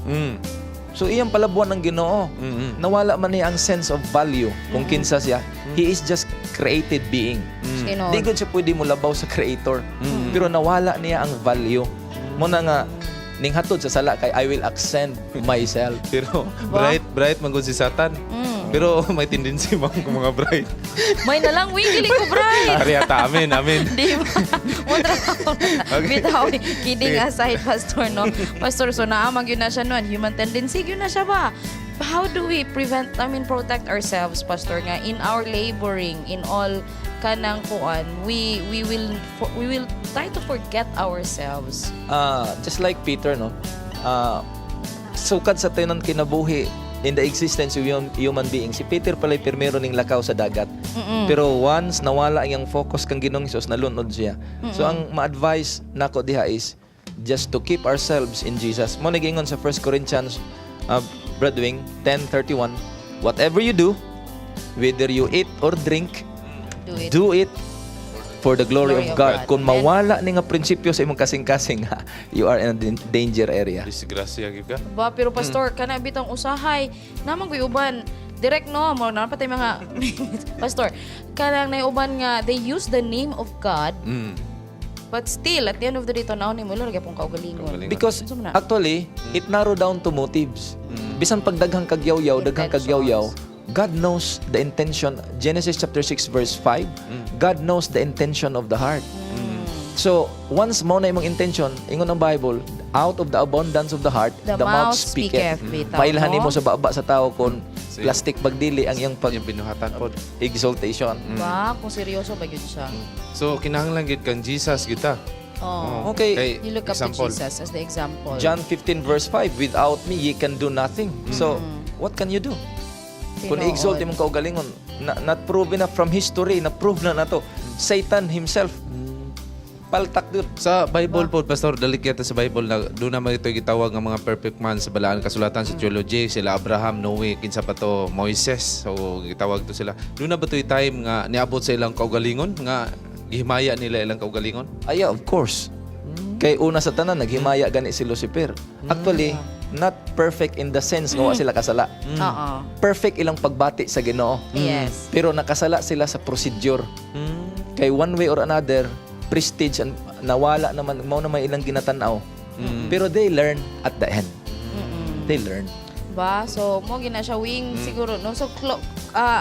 So iyang palabuan ng Ginoo. Nawala man niya ang sense of value kung kinsa siya. He is just created being.
Tinuod.
Di gud siya pwede mo labaw sa creator. Pero nawala niya ang value. Mo na nga ning hatod sa sala kay "I will ascend myself."
Pero bright, bright man gud si Satan. Pero may tendency man kung mga bright.
May nalang, wing, dili ko bright.
Ariata, amen, amen.
Di ba? Mo trabaho.
Okay.
Bitaw, kidding
Sige.
aside, pastor, no? Pastor, so naamang yun na siya nun. Human tendency, yun na siya ba? How do we prevent, I mean, protect ourselves, pastor, nga in our laboring, in all kanang kuan, we will try to forget ourselves?
Just like Peter, no? Sukad sa tanan kinabuhi in the existence of human being, si Peter pala'y pirmero ning lakaw sa dagat. Pero once nawala ang iyang focus kang Ginoong Hesus, nalunod siya. So ang ma-advise nako diha is just to keep ourselves in Jesus. Mo nagingon sa 1 Corinthians, Bradwing 10:31, "Whatever you do, whether you eat or drink,
Do it.
do it for the glory
Glory
of
of
God."
God.
Kung
Amen.
mawala ni nga prinsipyo sa imong kasing-kasing, ha, you are in a danger area.
Disgrasya gyud ka.
Ba, pero pastor, kana bitang usahay, namang ko'y uban, direct no, mo na patay mga pastor, kanang uban nga they use the name of God, but still at the end of the day, tanaw ni mo lang gyapon kaugalingon.
Because
Unsa man na?
Actually, it narrow down to motives. Bisan pag daghang kagyaw-yaw, daghang kagyaw-yaw, God knows the intention. Genesis chapter 6 verse 5, God knows the intention of the heart. So, once mo na imong intention, ingon ang Bible, out of the abundance of the heart,
the
the mouth
mouth
speaketh.
speaketh, bitaw,
Mailhan
no?
nimo sa baba sa tao kung plastic bagdili ang iyang pag
binuhatan pod
exaltation.
Ba, kung seryoso ba yun siya.
So kinahanglan gid kang Jesus kita.
Oh.
Okay.
Kay,
You look up
example.
to Jesus as the example.
John 15 verse 5, "Without me ye can do nothing." So, what can you do? Kung
Tinuod.
i-exalt imong kaugalingon, na, not proven na from history, na prove na nato. Satan himself, Paltak dun.
Sa Bible po, Pastor, dali kita sa Bible na doon naman ito gitawag nga mga perfect man sa balaan kasulatan sa theology, sila Abraham, Noe, kinsa pa to, Moises. So gitawag to sila. Doon na ba to'y time nga niabot sa ilang kaugalingon nga gihimaya nila ilang kaugalingon?
Ay, yeah, of course. Kay una sa tanan, naghimaya gani si Lucifer. Actually, not perfect in the sense nga wa sila kasala.
Oo.
Perfect ilang pagbati sa Ginoo. Pero nakasala sila sa procedure. Kay one way or another, prestige and nawala naman mao naman ilang ginatan-aw. Pero they learn at the end. They learn.
Ba? So, mao gyud na siya, Wing, siguro, no? So,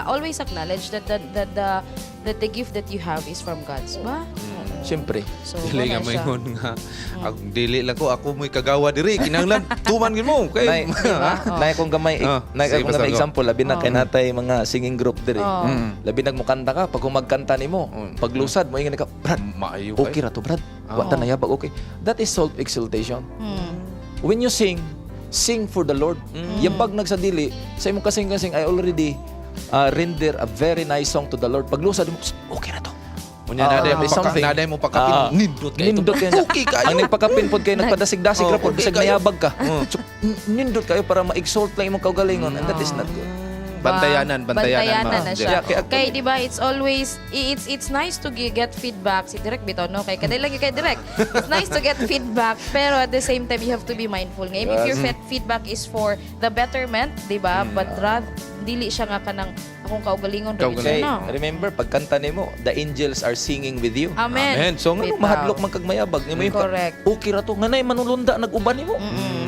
always acknowledge that the gift that you have is from God. Ba?
Siyempre.
So,
Dili
mao
nga
na siya.
maingon nga ang dili lang ko, ako mo'y kagawa diri, kinahanglan tuman gid mo kay
Nay, nay kung gamay,
Oh,
nay
sige,
kung gamay
Pastor, go.
example, labi na kay natay mga singing group diri.
Oh.
Labi nag mukanta ka, pag kumagkanta nimo, paglusad mo ingon ka, "Brad,
maayo
okay ra to, Brad. Wa ta nayabag, okay." That is self-exaltation. When you sing, sing for the Lord. Yabag nagsadili sa imong kasing-kasing, I already render a very nice song to the Lord. Paglusad mo, okay ra to.
Unya na mo
There's
paka,
something.
naday mo pakapin, nindot kayo.
Nindot kayo.
Okay kayo.
Ang nagpakapin pod kayo, nagpadasig-dasig
Oh,
ra pod,
okay
bisag
kayo.
nayabag ka. So, nindot kayo para ma-exalt lang imong kaugalingon and that is not good.
Bantayanan, bantayanan,
Bantayanan
ma'am.
na siya.
Yeah, kay
Kay di ba, it's always it's nice to get feedback si Direk bitaw, no, kay kadai lang kay Direk. It's nice to get feedback, pero at the same time you have to be mindful. Ngayon if your feedback is for the betterment, di ba? But rather dili siya nga kanang akong kaugalingon ra
Kay,
no.
remember, pagkanta nimo, the angels are singing with you.
Amen.
Amen.
So, nga
Bitaw.
mahadlok man kag mayabag. Nimo yung
Correct.
Okay ra to. Nga nay manulunda nag-uban nimo.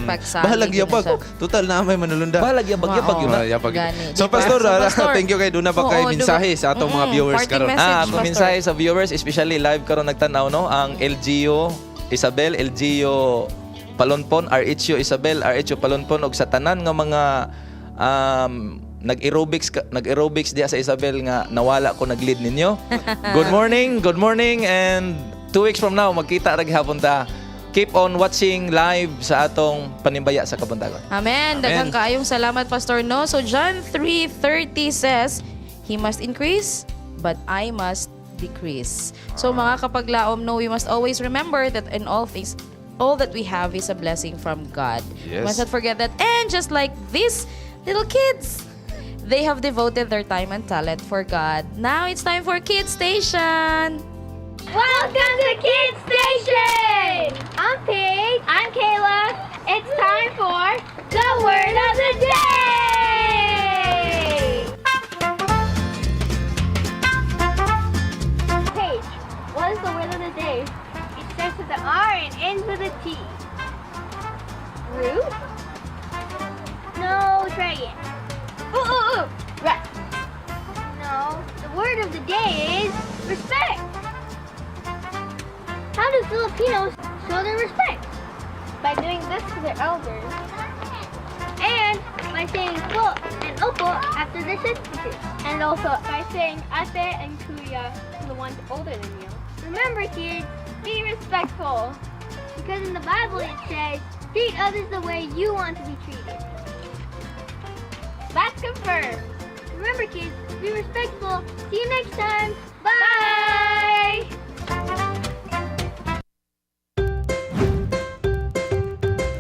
Pagsali
Bahalag
gyud na
yabag.
siya.
Total na may manulunda.
Bahalag yabag, yabag yun na.
Ah, yabag.
Gani,
So
di ba?
Pastor,
So, Pastor,
thank you kay Duna ba kay
oo,
mensahe sa atong mga viewers
parting
karon.
message,
Kung
Pastor.
mensahe sa viewers, especially live karon nagtan-aw, no, ang LGU Isabel, LGU Palonpon, RHU Isabel, RHU Palonpon og sa tanan nga mga nag-aerobics diya sa Isabel nga nawala ko nag-lead ninyo. Good morning, good morning, and 2 weeks from now magkita ra gihapon ta. Keep on watching live sa atong Panimbaya sa Kabuntagon.
Amen. Daghang kaayong salamat, Pastor, no. So John 3:30 says, "He must increase, but I must decrease." So mga kapaglaom, no, we must always remember that in all things, all that we have is a blessing from God. We must not forget that. And just like these little kids, they have devoted their time and talent for God. Now it's time for Kids Station.
Welcome to Kids Station! I'm Paige. I'm Kayla. It's time for the word of the day! Paige, what is the word of the day? It starts with the R and ends with a T. Root? No, try again. Ooh, ooh, ooh. Rest. No, the word of the day is respect. How do Filipinos show their respect? By doing this to their elders. And by saying po and opo after their sentences. And also by saying ate and kuya to the ones older than you. Remember kids, be respectful. Because in the Bible it says, treat others the way you want to be treated. That's confirmed. Remember kids, be respectful. See you next time. Bye!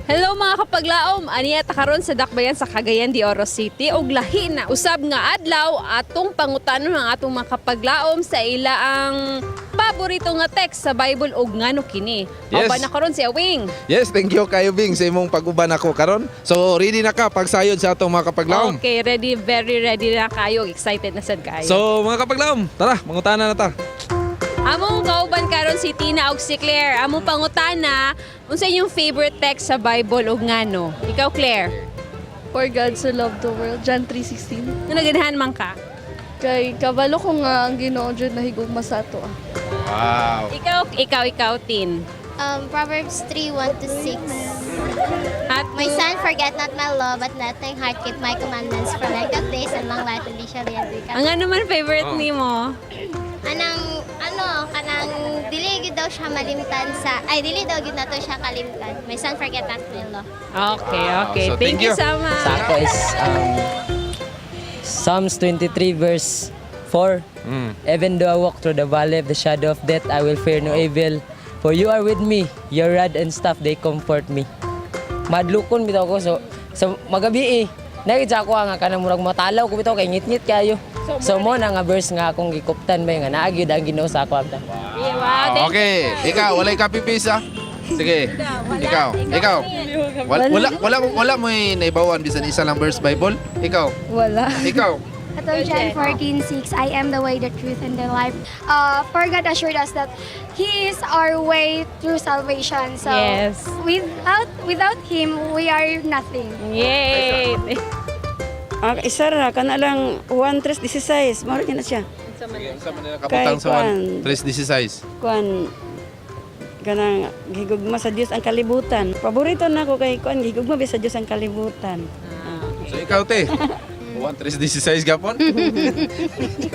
Hello mga kapaglaom, aniya ta karon sa Dakbayan sa Cagayan de Oro City og lahi na usab nga adlaw atong pangutanon ang atong mga kapaglaom sa ilaang paborito nga text sa Bible og ngano kini.
Yes.
Uban na karon si Awing.
Yes, thank you kayo Bing sa imong pag-uban ako karon. So ready na ka pagsayod sa atong mga kapaglaom.
Okay, ready, very ready na kayo. Excited na sad kayo.
So mga kapaglaom, tara, mangutana na ta.
Among kauban karon si Tina ug si Claire. Among pangutana, unsa inyong favorite text sa Bible ug ngano? Ikaw, Claire.
For God so loved the world, John 3:16.
Nga naganahan man ka?
Kay kabalo ko nga ang Ginoo jud nahigugma sa ato. Ah.
Wow.
Ikaw, ikaw, ikaw, Tin.
Proverbs 3, 1 to 6. My son, forget not my law, but let thine heart keep my commandments, for length of days and long life and thee shall be unto thee.
Ang ano man favorite
Oh.
nimo?
Anang, ano, kanang dili gid daw siya malimtan sa, ay, dili daw gid nato siya kalimtan. My son, forget not my law.
Okay,
Wow.
okay.
So,
thank
thank
you
you.
so much.
Sa ako is Psalms 23 verse 4. Even though I walk through the valley of the shadow of death, I will fear no evil. For you are with me, your rod and staff, they comfort me. Madlukon bitaw ko, so magabi eh. Nakita ko nga kanang murag matalaw ko bitaw kay ngit-ngit kayo. So mo na nga verse nga akong gikuptan ba nga naa gyud ang Ginoo sa ako abdan.
Wow, thank
Okay, ikaw, walay copy paste ah. Sige. Ikaw, ikaw. Wala wala wala, wala mo naibawan bisan isa lang verse Bible. Ikaw.
Wala.
Ikaw.
Atong John 14:6, I am the way, the truth, and the life. For God assured us that He is our way through salvation. So without Him, we are nothing.
Yay!
Ang isa ra kana lang 1:3:16, mao na siya.
Sige, unsa man nila kabutang sa
Kay
1:3:16?
Kuan kanang gihigugma sa Dios ang kalibutan. Paborito na ko kay kuan gihigugma ba sa Dios ang kalibutan.
So ikaw te. 1:3:16 gapon.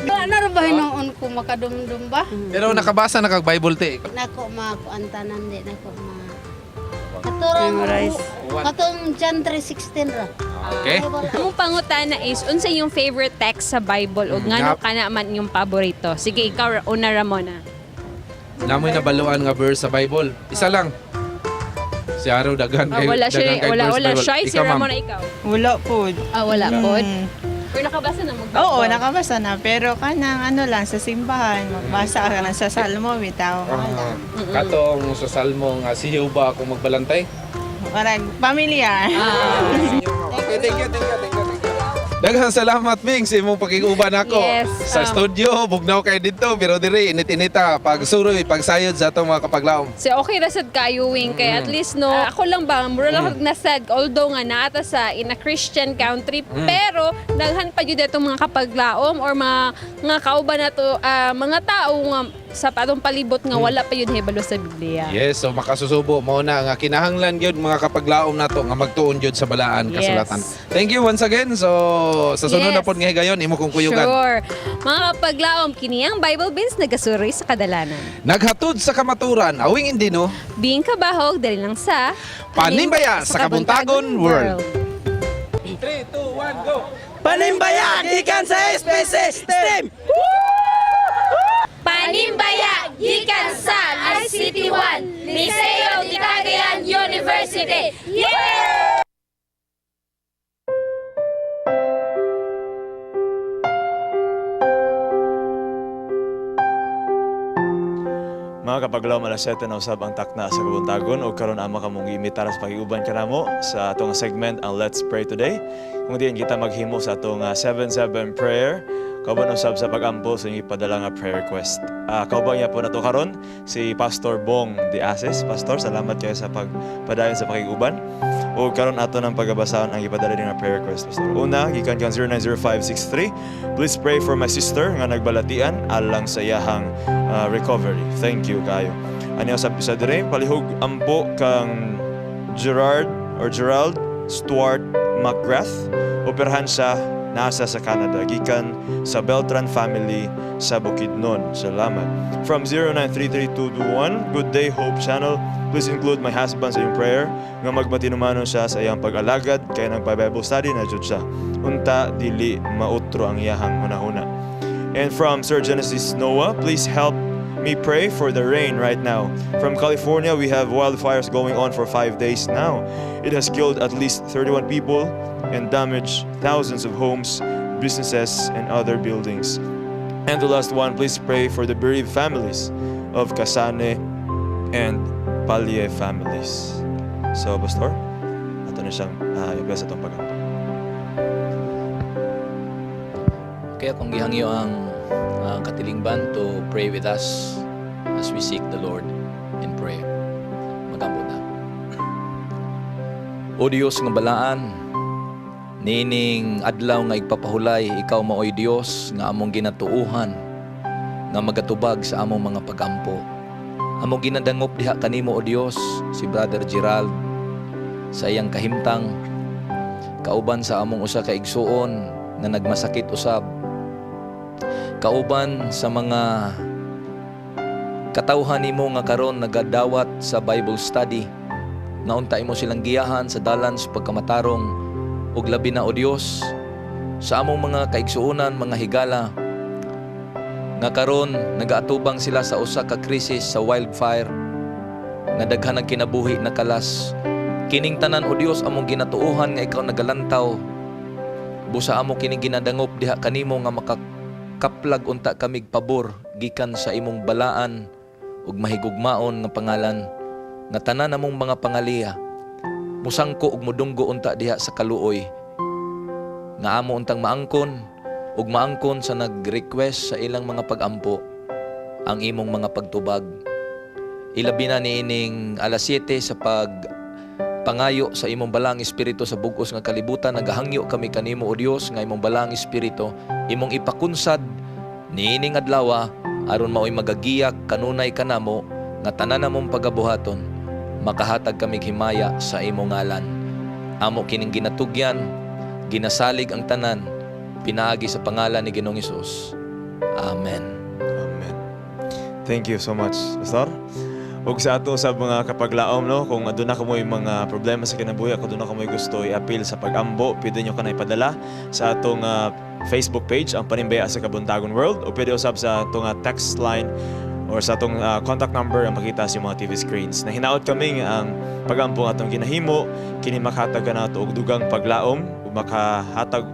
Wala na ra ba hinuon ko makadumdum ba?
Pero nakabasa na kag Bible te.
Nako makuantanan di nako ma. Katurang
Memorize.
Katong John 3:16 ra.
Okay.
Among pangutana is unsa yung favorite text sa Bible ug ngano kana man yung paborito? Sige, ikaw una, Ramona.
Namoy nabaluan nga verse sa Bible. Isa lang. Si Araw daghan
Ah,
kay
wala siya,
daghan kay
wala
verse
wala
Bible.
shy si
Ikaw, ma'am.
Ramona, ikaw.
Wala po.
Ah, wala pod. Pero nakabasa na mag
Oo, nakabasa na. Pero kanang ano lang, sa simbahan, magbasa ka na sa Salmo, bitaw.
Ah, katong sa Salmo nga si Jehovah ako magbalantay.
Parang pamilyar.
Okay, thank you, thank you, thank you, thank you. Daghang salamat, Ming, sa imong pakiguban ako.
Yes,
Sa studio, bugnaw kay dito, pero diri init-inita pagsuroy, pagsayod sa atong mga kapaglaom.
So okay ra sad kayo wing kay at least no ako lang ba mura lang kag nasad although nga naata sa in a Christian country pero daghan pa jud atong mga kapaglaom or mga nga kauban nato mga tao nga sa atong palibot nga wala pa jud hibalo sa Biblia.
Yes, so makasusubo mao na nga kinahanglan gyud mga kapaglaom nato nga magtuon gyud sa balaan kasulatan. Thank you once again. So sa sunod na pod nga higayon imo kong kuyugan.
Sure. Mga kapaglaom, kini ang Bible Beans nagasuroy sa kadalanan.
Naghatod sa kamaturan, awing hindi no.
Being kabahog dali lang sa
Panimbaya sa Kabuntagon World. 3 2 1 go.
Panimbaya gikan sa SPC STEM.
Panimbaya, gikan sa ICT1, Liceo de Cagayan University. Yeah!
Mga kapaglaom, alas 7 na usab ang takna sa kabuntagon o karon ama kamong giimbitar sa pakiuban kanamo sa atong segment ang Let's Pray Today. Kung diin kita maghimo sa atong 7-7 prayer, kauban usab sa pagampo sa inyong ipadala nga prayer request. Kauban niya po nato karon si Pastor Bong De Asis. Pastor, salamat kayo sa pagpadayon sa pakiguban. O karon ato ng pagabasahon ang ipadala din nga prayer request, Pastor. Una, gikan kang 090563. Please pray for my sister nga nagbalatian alang sa iyahang recovery. Thank you kayo. Ano sa isa dire, palihog ampo kang Gerard or Gerald Stuart McGrath. Operahan siya nasa sa Canada gikan sa Beltran family sa Bukidnon. Salamat. From 0933221, good day Hope Channel. Please include my husband sa iyong prayer nga magmatinumanon siya sa iyang pag-alagad kay nang Bible study na jud siya. Unta dili mautro ang iyahang hunahuna. And from Sir Genesis Noah, please help me pray for the rain right now. From California, we have wildfires going on for 5 days now. It has killed at least 31 people and damaged thousands of homes, businesses, and other buildings. And the last one, please pray for the bereaved families of Kasane and Palye families. So, Pastor, ato na siyang i-bless atong pag
Kaya kung gihangyo ang katilingban to pray with us as we seek the Lord in prayer. Magampo na. O Dios nga balaan, niining adlaw nga igpapahulay, ikaw maoy Dios nga among ginatuuhan, nga magatubag sa among mga pagampo. Among ginadangop diha kanimo, o Dios, si Brother Gerald sa iyang kahimtang, kauban sa among usa ka igsuon nga nagmasakit usab, kauban sa mga katawhan nimo nga karon nagadawat sa Bible study, nga unta imo silang giyahan sa dalan sa pagkamatarong, ug labi na, o Dios, sa among mga kaigsuonan, mga higala nga karon nagaatubang sila sa usa ka krisis sa wildfire. Nga daghan ang kinabuhi nakalas. Kining tanan, O Dios, among ginatuohan nga ikaw nagalantaw. Busa amo kining ginadangop diha kanimo nga makakaplag unta kamig pabor gikan sa imong balaan ug mahigugmaon nga pangalan, nga tanan namong mga pangaliya musangko ug mudunggo unta diha sa kaluoy nga amo untang maangkon ug maangkon sa nag-request sa ilang mga pagampo ang imong mga pagtubag, ilabi na niining alas 7 sa pag pangayo sa imong balaang espiritu sa bugos nga kalibutan. Nagahangyo kami kanimo, O Dios, nga imong balaang espiritu imong ipakunsad niining adlaw aron maoy magagiyak kanunay kanamo nga tanan namong pagabuhaton makahatag kami himaya sa imong ngalan. Amo kining ginatugyan, ginasalig ang tanan pinaagi sa pangalan ni Ginoong Hesus. Amen.
Thank you so much, Pastor. Ug sa ato sa mga kapaglaom, no, kung aduna kamoy mga problema sa kinabuhi, kung aduna kamoy gusto i-appeal sa pagambo, pwede nyo kana ipadala sa atong Facebook page, ang Panimbaya sa Kabuntagon World, o pwede usab sa atong text line or sa atong contact number ang makita sa mga TV screens. Nahinaot kaming ang pagampo nga atong ginahimo kini makahatag kanato og dugang paglaom ug makahatag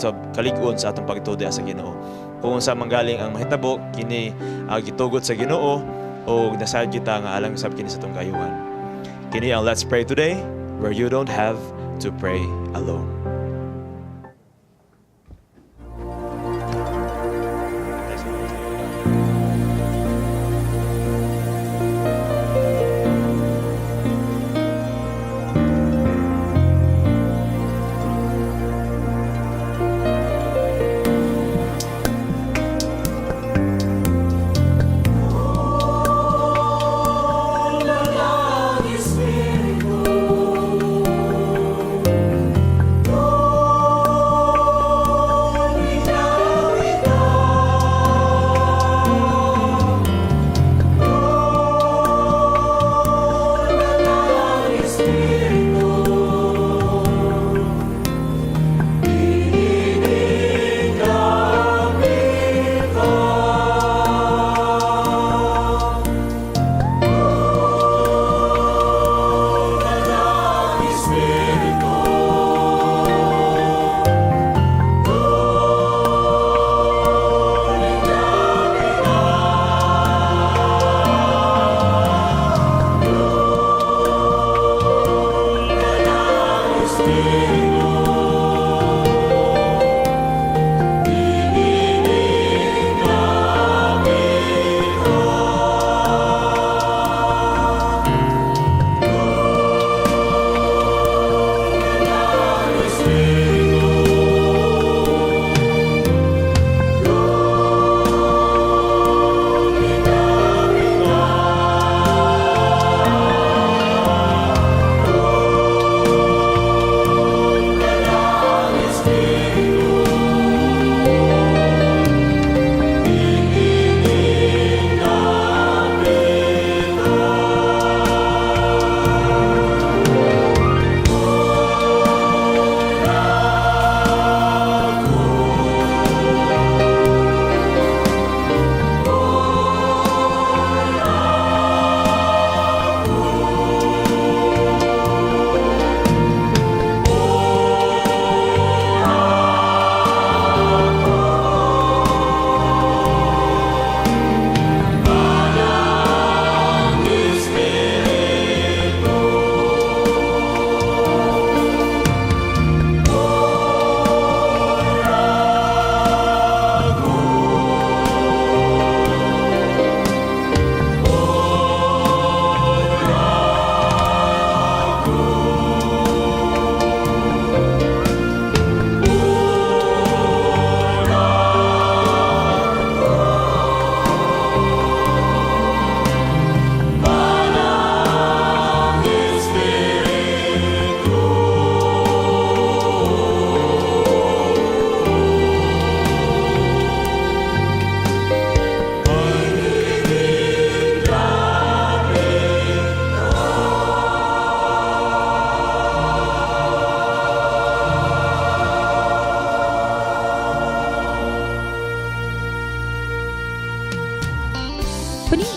sa kalig-on sa atong pagtuo sa Ginoo. Kung unsa manggaling ang mahitabo, kini gitugot sa Ginoo o nasad kita nga alang usab kini sa atong kaayuhan. Kini ang Let's Pray Today, where you don't have to pray alone.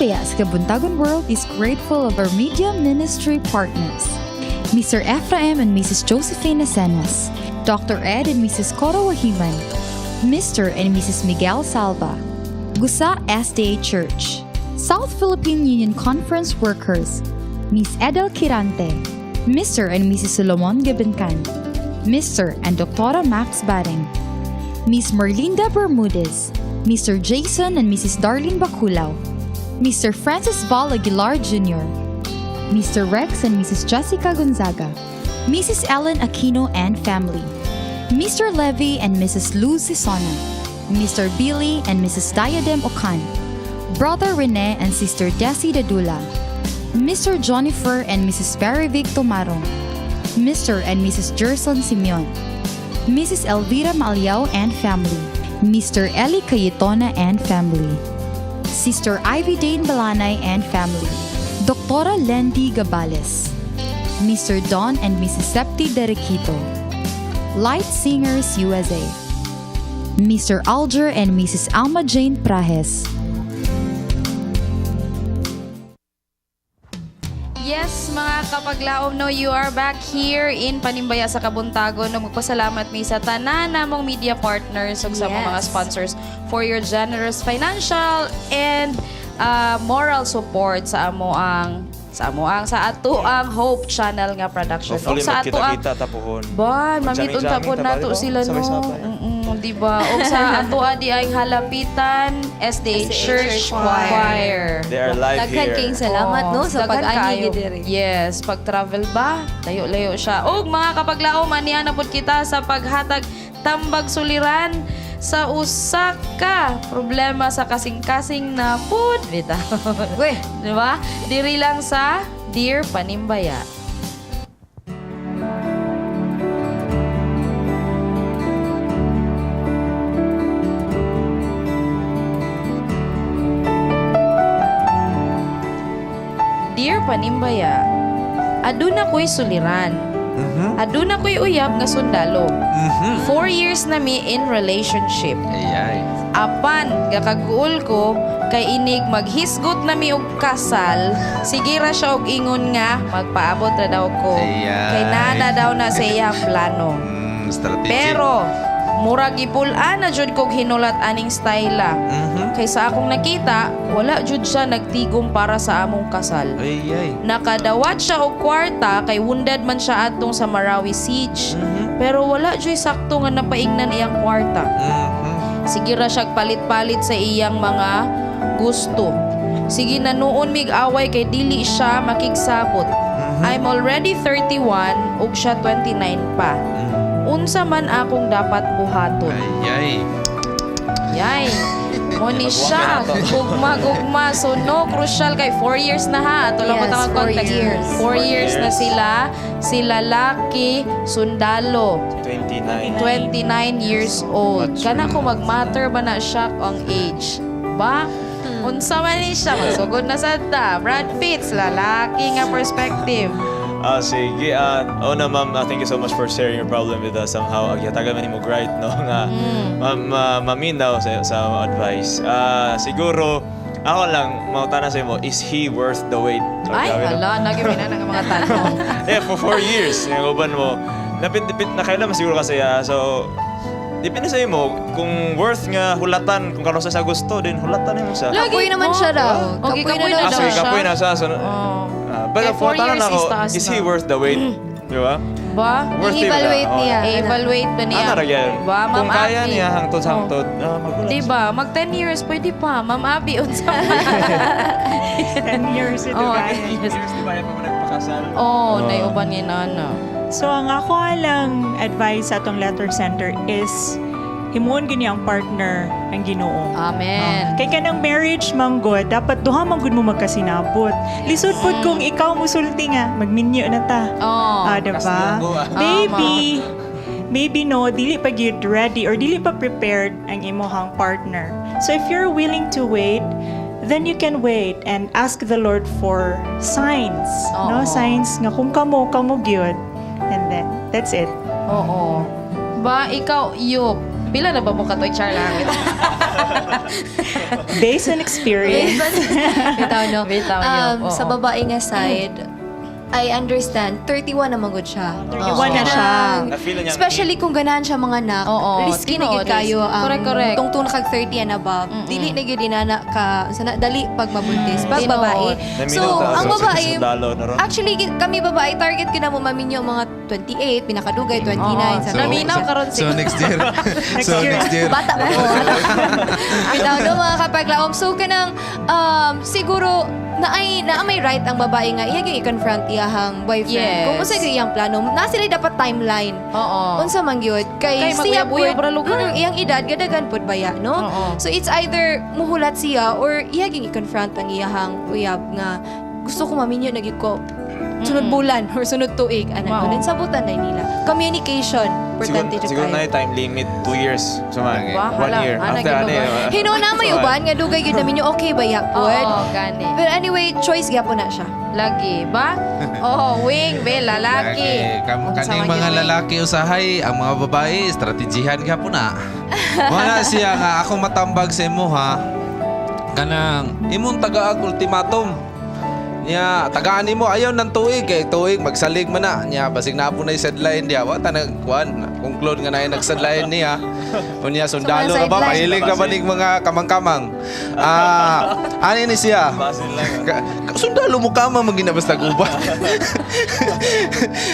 Panimbaya sa Kabuntagon World is grateful of our media ministry partners, Mr. Ephraim and Mrs. Josephine Asenas, Dr. Ed and Mrs. Coro Wahiman, Mr. and Mrs. Miguel Salva, Gusa SDA Church, South Philippine Union Conference Workers, Miss Edel Quirante, Mr. and Mrs. Solomon Gabincan, Mr. and Dr. Max Baring, Miss Merlinda Bermudez, Mr. Jason and Mrs. Darlene Baculao, Mr. Francis Val Aguilar Jr., Mr. Rex and Mrs. Jessica Gonzaga, Mrs. Ellen Aquino and family, Mr. Levy and Mrs. Luz Sisona, Mr. Billy and Mrs. Diadem Ocan, Brother Rene and Sister Desi Dadula, Mr. Jonifer and Mrs. Barry Vic Tomarong, Mr. and Mrs. Gerson Simeon, Mrs. Elvira Maliao and family, Mr. Eli Cayetona and family, Sister Ivy Dane Balanay and family, Doctora Lendy Gabales, Mr. Don and Mrs. Septi Derequito, Light Singers USA, Mr. Alger and Mrs. Alma Jane Prahes.
Yes, mga kapaglaom, no, you are back here in Panimbaya sa Kabuntagon. No, magpasalamat mi sa tanan namong media partners ug sa among mga sponsors for your generous financial and moral support sa amo ang sa amo ang sa ato ang Hope Channel nga production.
Hopefully
Ug sa ato ang
magkita-kita tapuhon.
Ba, mamit unta
Magjamming-jamming
po
ta ba,
nato
di ba?
sila no.
Sabay-sabay.
Di ba? Ug sa ato adi ay halapitan SDA
SDA
Church
Church Choir.
Choir.
They are live
Daghan
here.
kayong salamat, no, sa
Daghan
pag-anhi
kaayo.
diri.
Yes, pag-travel ba? Layo-layo siya. Ug mga kapaglaom, anian na pud kita sa paghatag tambag suliran sa usa ka problema sa kasing-kasing na food. Bitaw. Di ba? Diri lang sa Dear Panimbaya. Dear Panimbaya, aduna ko'y suliran. Aduna ko'y uyab nga sundalo. 4 years na mi in relationship.
Ay, ay.
Apan, gakaguol ko, kay inig maghisgot na mi og kasal, sige ra siya og ingon nga, magpaabot ra daw ko.
Ay, ay.
Kay nana daw na sa iyang plano.
Strategic.
Pero, murag ipul-an na jud kog hinulat aning styla. Kay sa akong nakita, wala jud siya nagtigom para sa among kasal.
Ay, ay.
Nakadawat siya og kwarta kay wounded man siya atong sa Marawi siege. Pero wala juy sakto nga napaingnan iyang kwarta. Sige ra siya palit-palit sa iyang mga gusto. Sige na noon mig away kay dili siya makigsabot. I'm already 31 ug siya 29 pa. Unsa man akong dapat buhaton?
Ay,
Yay. Mo ni siya. Gugma, gugma. So, no, crucial kay 4 years na ha. Ato lang
Yes,
ko
4
context.
years.
4 years na sila. Sila laki, sundalo.
29.
29 years old. Kana ko mag-matter ba na siya ang age? Ba? Unsa man ni siya? Magsugod na sad ta. Brad Pitt, lalaki nga perspective.
Ah, sige. Una, ma'am, thank you so much for sharing your problem with us. Somehow, agyatagan man nimo right, no? Nga, ma'am, maminaw sa advice. Siguro, ako lang, mangutana sa imo, is he worth the wait?
Ay,
Grabe, no?
hala, nagimina na nga mga tanong.
Yeah, for 4 years. Yung uban mo, napit, napit, nakailan man siguro kasi, so, depende sa imo, kung worth nga hulatan, kung karon sa gusto, din hulatan mo sa.
Kapoy naman siya raw.
Okay,
Kapoy
kapoy
na
na
daw
Ah, sige,
siya.
kapoy na siya. So, pero
Kaya 4
kung
years
ako,
is taas
is he
na.
worth the wait? Di ba?
Ba?
Worth it ba?
I-evaluate
Oo.
niya.
I-evaluate ba niya?
Ano ra gyud?
Ba, Ma'am
Kung kaya
Abby?
niya hangtod sa hangtod, magulang
Di
siya.
ba? Mag 10 years, pwede pa. Ma'am Abby, unsa man.
10 years ito,
Oh,
guys.
10 years.
Di ba pa mo nagpakasal?
Oh, naiuban ni nana.
So ang ako lang advice sa atong letter sender is himuon gini ang partner ang Ginoo.
Amen.
Kay kanang marriage manggod, dapat duha man gud mo magkasinabot. Lisod pud kung ikaw musulti nga magminyo na ta.
Oh.
Ah, diba? Maybe maybe no, dili pa gyud ready or dili pa prepared ang imuhang partner. So if you're willing to wait, then you can wait and ask the Lord for signs. No,
Oo.
signs nga kung kamo kamo gyud. And then that's it.
Oo. Ba, ikaw, Yuk. Pila na ba mo katoy, char lang?
Based on experience.
Bitaw, no?
Bitaw, yun. Oo.
Sa babae nga side, I understand, 31 na magud siya.
31 na siya.
Na-feel na niya ang
Especially kung ganahan siya mga anak,
Oo,
risky na gyud
tinuod.
kayo ang
Correct, correct.
tungtong na kag 30 and above. Dili na gyud inana ka sana dali pag mabuntis, pag
Tinuod.
babae. So,
Naminaw ta
ang
sa
babae,
sundalo na ron.
actually kami babae target gyud na mo maminyo mga 28, pinakadugay 29
Oo.
sa
Naminaw karon
So next year. So
year.
next year.
Bata pa ko. Bitaw no, mga kapaglaom. So kanang siguro na ay na may right ang babae nga iya gyud i-confront iyahang boyfriend.
Yes.
Kung unsa gyud iyang plano, na sila dapat timeline.
Oo.
Unsa man gyud
Kay
kay siya
mag-uyab-uyab
pud-
ra lugar.
Iyang edad gadagan pud baya, no?
Oo.
So it's either muhulat siya or iya gyud i-confront ang iyahang uyab nga gusto ko maminyo na gyud ko sunod bulan or sunod tuig ana
Mao.
no. Then sabutan na nila. Communication
Siguro,
importante jud
siguro
kayo.
na yung time limit, 2 years. So, man,
Wah,
one
hala.
year.
Ana,
After, ano
gid ba?
eh,
Hinuna may uban nga dugay gyud namin yung okay ba ya pod.
Oo, gani.
But anyway, choice gyapon na siya.
Lagi ba? Oh, wing, be, lalaki.
Kam
Unsa
kaning
man
mga
gyud, wing?
lalaki usahay, ang mga babae, estrategihan gihapon na. Wala siya nga ako matambag sa imo ha. Kanang imong tagaag ultimatum. Nya, tagaan nimo ayaw ng tuig kay tuig magsalig man na. Nya, basig na po na sideline diya. Wa ta nagkuan, conclude nga na nagsideline niya. Unya sundalo
So,
ra ba
sideline.
mahilig ra ba nig mga kamang-kamang. Ah, ani ni siya.
Basin lang.
Sundalo mo ka man ginabas gubat.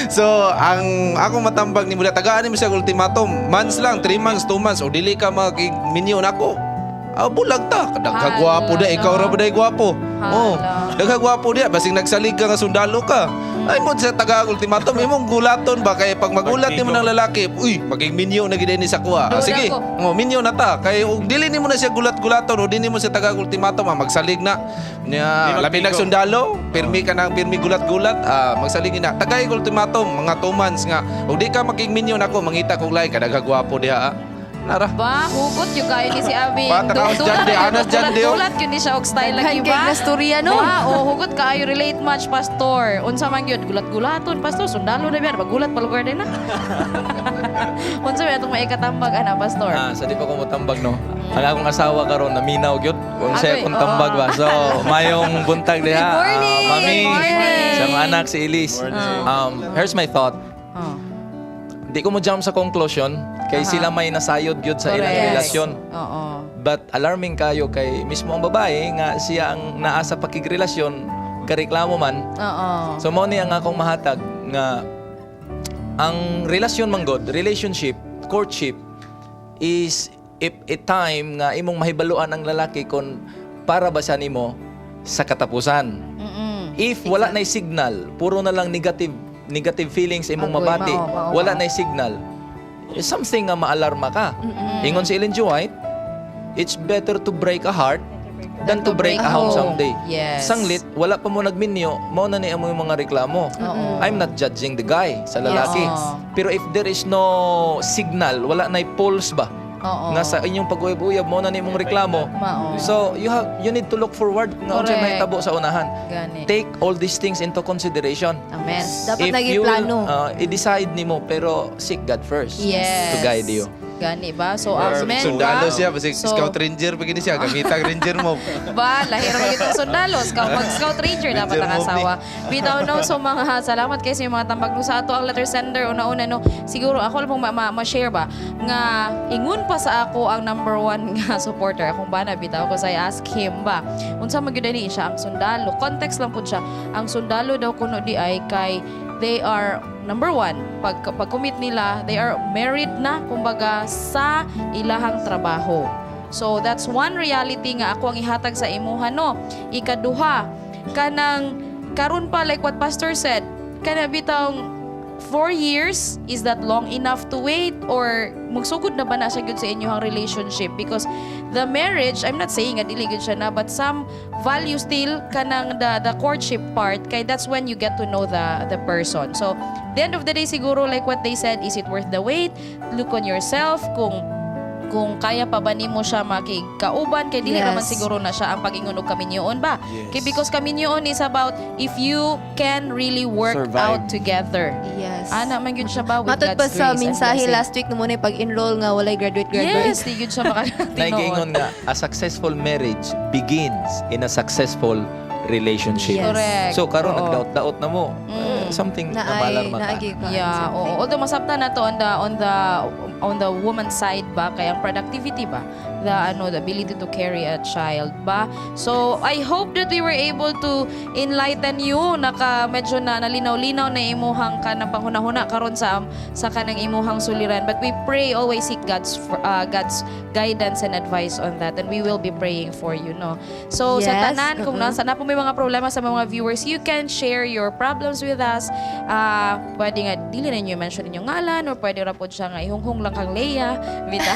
So, ang ako matambag ni mula tagaan nimo siya ultimatum. Months lang, 3 months, 2 months o dili ka mag-minyo nako. Ah, bulag ta. Daghang gwapo da, ikaw ra ba day gwapo? Oh, daghang gwapo diya basig nagsalig ka nga sundalo ka. Ay mo sa taga ultimatum imong gulaton ba kay pag magulat nimo ng lalaki, uy, maging minyo na gid ni sa kuha. Ah,
Duda
sige,
ko.
mo minyo na ta kay og dili nimo na siya gulat-gulaton o dili nimo siya taga ultimatum ah, magsalig na. Nya,
Di
labi nag
magtigo.
sundalo, pirmi ka nang pirmi gulat-gulat, ah, magsalig na. Tagay ultimatum mga 2 months nga. Og di ka maging minyo nako, mangita kog lain kadagha gwapo diha. Ah. Nara.
Ba, hugot yung kayo ni si Abing.
Ba, tanawas dyan, di. Anas dyan, di, oh.
Gulat yun ni siya og style lagi
Daghan kay
ba?
nastorya, no?
Ba, oh, hugot kaayo relate much, pastor. Unsa man yun, gulat-gulaton, pastor. Sundalo na biyan, magulat palugar din na. Unsa man atong maikatambag, ana, pastor?
Ah, sa di pa ko motambag no. Ang akong asawa karon naminaw gyud. Kung siya
Agoy,
akong tambag ba. So, mayong buntag diha.
Good morning!
Ah, mami.
Good morning!
Sa mga anak si Elise. Here's my thought.
Oh.
Di ko mo jump sa conclusion kay sila may nasayod gyud sa ilang
Correct.
relasyon.
Oo.
But alarming kayo kay mismo ang babae nga siya ang naa sa pakigrelasyon kareklamo man.
Oo.
So mo ni ang akong mahatag nga ang relasyon man god, relationship, courtship is if a time nga imong mahibaluan ang lalaki kon para ba siya nimo sa katapusan. If wala na'y signal, puro na lang negative negative feelings imong
Agoy,
mabati,
mao, mao,
wala
mao.
na'y signal, is something nga maalarma ka. Ingon si Ellen G. White, it's better to break a heart than to break a home someday.
Yes.
Sanglit, wala pa mo nagminyo, mao na ni amo yung mga reklamo.
Oo.
I'm not judging the guy sa lalaki.
Yes.
Pero if there is no signal, wala na'y pulse ba?
Oo.
Nga sa inyong pag-uyab-uyab, mao na ni imong reklamo.
Mao.
So, you need to look forward nga unsay
Correct.
mahitabo sa unahan.
Gani.
Take all these things into consideration.
Amen.
Dapat
If
naging
you will,
plano.
I-decide nimo pero seek God first
Yes.
to guide you.
Gani ba? So, amen
Sundalo
ba?
siya, basig
So,
scout ranger pag ini siya, gamitang ranger mo.
Ba, lahir mo itong sundalo. Scout, mag scout ranger dapat
Ranger
ang
move ni.
asawa. Bitaw no, so mga salamat kay sa inyong mga tambag no sa ato ang letter sender una-una no. Siguro ako lang mong ma-share ba nga ingon pa sa ako ang number one nga supporter akong bana bitaw ko sa I ask him ba. Unsa man gyud ni siya ang sundalo. Context lang pud siya. Ang sundalo daw kuno di ay kay they are number one, pag commit nila, they are married na kumbaga sa ilahang trabaho. So that's one reality nga ako ang ihatag sa imuha no. Ikaduha, kanang karon pa like what pastor said, kana bitawng 4 years, is that long enough to wait or magsugod na ba na siya gyud sa inyong relationship? Because the marriage, I'm not saying nga dili gyud siya na, but some value still kanang the courtship part kay that's when you get to know the person. So the end of the day siguro, like what they said, is it worth the wait? Look on yourself kung Kung kaya pa ba nimo siya makigkauban kay dili raman siguro na siya ang pag-ingon og kaminyoon ba. Kay because kaminyoon is about if you can really work
Survive.
out together. Ana man gyud siya ba with
Matod pa
God's
sa
grace and
mensahe
blessing.
last week no muna pag-enroll nga walay graduate graduate.
Yes, di gyud siya makatinuod.
Naigingon nga, a successful marriage begins in a successful relationship.
Yes. Correct.
So karon
Oo.
nagdaot-daot na mo. Eh, something na malarma ka.
Yeah, oo. Although masabta na to on the woman side ba kay ang productivity ba, the ano, the ability to carry a child ba. So I hope that we were able to enlighten you, naka medyo na nalinaw-linaw na imuhang kanang panghunahuna karon sa kanang imuhang suliran. But we pray, always seek God's guidance and advice on that, and we will be praying for you, no. So sa tanan kung nasa na po may mga problema sa mga viewers, you can share your problems with us. Ah, pwede nga dili na ninyo mention inyong ngalan or pwede ra pod siya nga ihunghong lang kang Leia. Bita.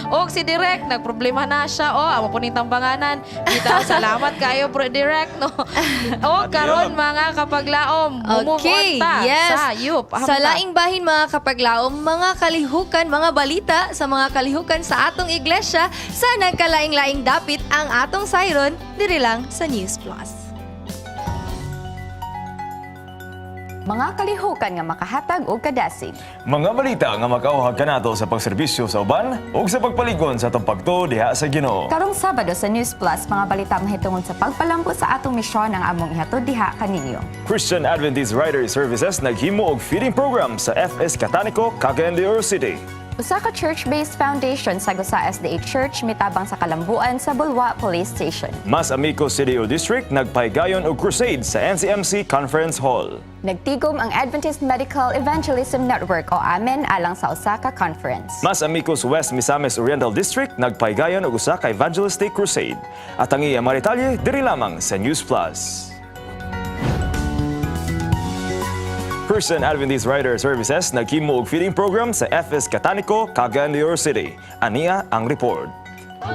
Og si Direk nagproblema na siya. Oh, amo po ning tambanganan. Bita, salamat kayo pro Direk, no. O karon mga kapaglaom, move
Okay,
on ta
yes.
sa Yup.
Sa laing bahin mga kapaglaom, mga kalihukan, mga balita sa mga kalihukan sa atong iglesia sa nagkalaing-laing dapit ang atong sayron diri lang sa News Plus.
Mga kalihukan nga makahatag og kadasig.
Mga balita nga makauhag kanato sa pagserbisyo sa uban ug sa pagpaligon sa atong pagtuo diha sa Ginoo.
Karong Sabado sa News Plus, mga balita mahitungod sa pagpalambo sa atong misyon ang among ihatod diha kaninyo.
Christian Adventist Writer Services naghimo og feeding program sa FS Catanico, Cagayan de Oro City.
Usa ka church-based foundation sa Gusa SDA Church mitabang sa kalambuan sa Bulwa Police Station.
Mas Amicos CDO District nagpaygayon og crusade sa NCMC Conference Hall.
Nagtigom ang Adventist Medical Evangelism Network o AMEN alang sa usa ka conference.
Mas Amicos West Misamis Oriental District nagpaygayon og usa ka evangelistic crusade. At ang iya mga detalye diri lamang sa News Plus. Christian Adventist Writer Services naghimo og feeding program sa FS Catanico, Cagayan de Oro City. Ania ang report.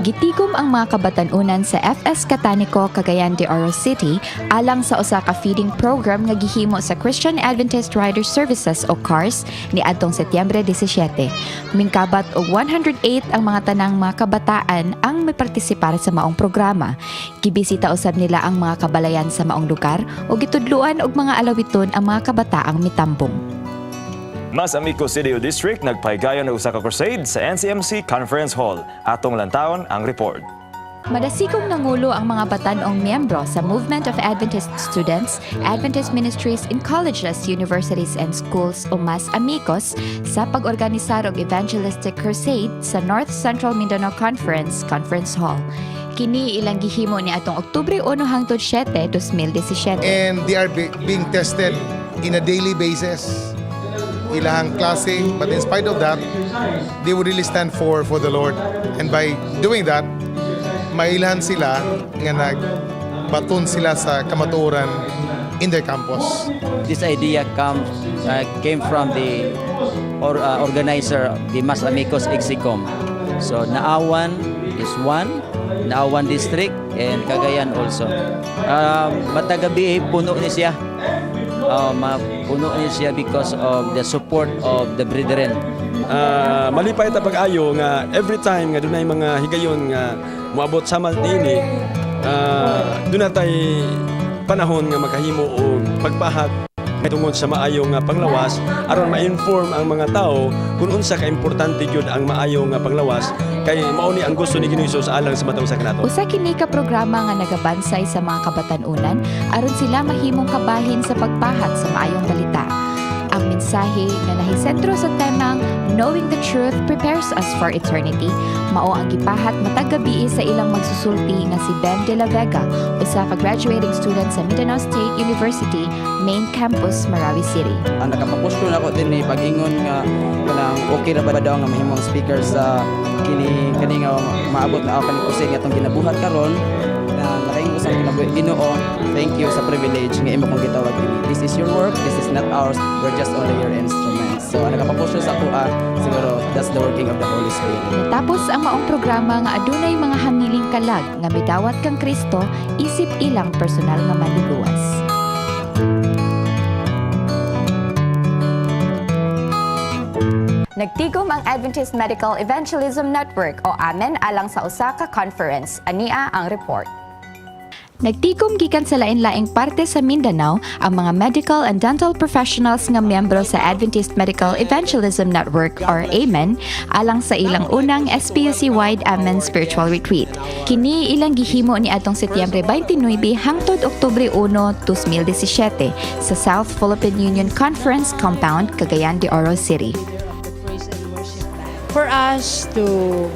Gitigom ang mga kabatan-unan sa FS Catanico, Cagayan de Oro City alang sa usa ka feeding program nga gihimo sa Christian Adventist Rider Services o CARS niadtong Setyembre 17. Mingkabat og 108 ang mga tanang mga kabataan ang mipartisipar sa maong programa. Gibisita usab nila ang mga kabalayan sa maong lugar ug gitudluan og mga alawiton ang mga kabataang mitambong.
Mas Amicos CDO District nagpaygayon og usa ka crusade sa NCMC Conference Hall. Atong lantawon ang report.
Madasigong nangulo ang mga batan-ong miyembro sa Movement of Adventist Students, Adventist Ministries in Colleges, Universities and Schools o MAS Amigos sa pag-organisar og Evangelistic Crusade sa North Central Mindanao Conference Conference Hall. Kini ilang gihimo ni atong Oktubre 1 hangtod 7, 2017.
And they are being tested in a daily basis. Ilahang klase, but in spite of that, they would really stand for the Lord. And by doing that, mailhan sila nga nagbaton sila sa kamatuoran in their campus.
This idea came from the organizer, the Mas Amicos Execom. So Naawan is one, Naawan District and Cagayan also. Matag gabi puno ni siya. Puno ni siya because of the support of the brethren.
Malipay ta pag-ayo nga every time nga dunay mga higayon nga moabot sama niini, duna tay panahon nga makahimo og pagpahat tungod sa maayo nga panglawas aron ma-inform ang mga tao kung unsa ka importante gyud ang maayo nga panglawas kay mao ni ang gusto ni Ginoo Hesus alang sa matag usa kanato.
Usa kini ka programa nga nagabansay sa mga kabatan-unan aron sila mahimong kabahin sa pagpahat sa maayong balita. Ang mensahe nga nahisentro sa temang "Knowing the Truth Prepares Us for Eternity" mao ang gipahat matag gabii sa ilang magsusulti nga si Ben de la Vega, usa ka graduating student sa Mindanao State University Main Campus, Marawi City.
Ang nakapaposyon ako din ni pag-ingon nga kanang okay ra ba daw nga mahimong speaker sa kini kani nga maabot na ako kani crusade nga atong ginabuhat karon na nakaingon ko sa kinabuhi, "Ginoo, thank you sa privilege nga imo kong gitawag ini. This is your work, this is not ours. We're just only your instruments." So ang nakapaposyon sa ako, siguro that's the working of the Holy Spirit.
Natapos ang maong programa nga adunay mga hamiling kalag nga midawat kang Kristo isip ilang personal nga manluluwas.
Nagtigom ang Adventist Medical Evangelism Network o AMEN alang sa usa ka conference. Ania ang report. Nagtigom gikan sa lain-laing parte sa Mindanao ang mga medical and dental professionals nga miyembro sa Adventist Medical Evangelism Network or AMEN alang sa ilang unang SPUC-wide AMEN Spiritual Retreat. Kini ilang gihimo ni atong Setyembre 29 hangtod Oktubre 1, 2017 sa South Philippine Union Conference Compound, Cagayan de Oro City.
For us to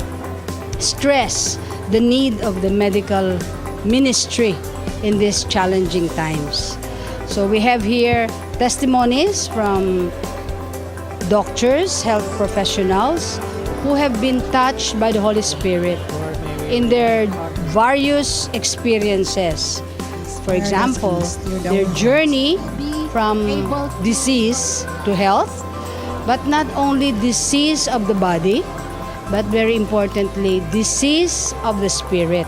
stress the need of the medical ministry in these challenging times. So we have here testimonies from doctors, health professionals who have been touched by the Holy Spirit in their various experiences. For example, their journey from disease to health, but not only disease of the body, but very importantly, disease of the spirit.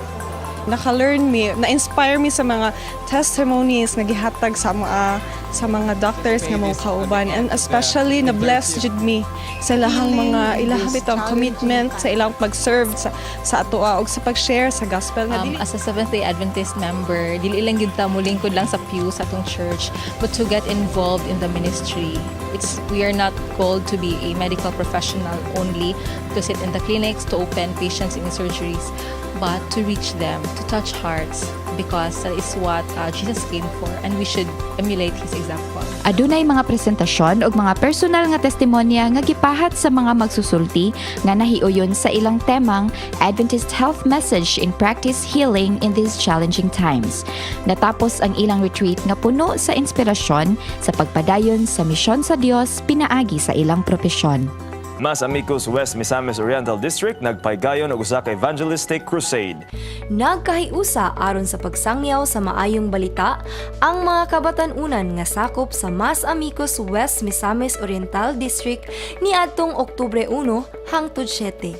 Naka-learn mi, na-inspire mi sa mga testimonies nga gihatag sa mga doctors nga mga kauban, and especially na bless jud mi sa ilahang mga ilahang bitong commitment sa ilang pag-serve sa atoa ug sa pag-share sa gospel nga dili
As a Seventh-day Adventist member, dili lang gyud ta mulingkod lang sa pew sa atong church, but to get involved in the ministry. It's we are not called to be a medical professional only, to sit in the clinics, to open patients in surgeries, but to reach them, to touch hearts, because that is what Jesus came for, and we should emulate his example.
Adunay mga presentasyon ug mga personal nga testimonya nga gipahat sa mga magsusulti nga nahiuyon sa ilang temang Adventist Health Message in Practice: Healing in These Challenging Times. Natapos ang ilang retreat nga puno sa inspirasyon sa pagpadayon sa misyon sa Dios pinaagi sa ilang propesyon.
Mas Amicus West Misamis Oriental District nagpaygayon og usa ka evangelistic crusade.
Nagkahiusa aron sa pagsangyaw sa maayong balita ang mga kabatan-unan nga sakop sa Mas Amicus West Misamis Oriental District niadtong Oktubre 1 hangtod 7.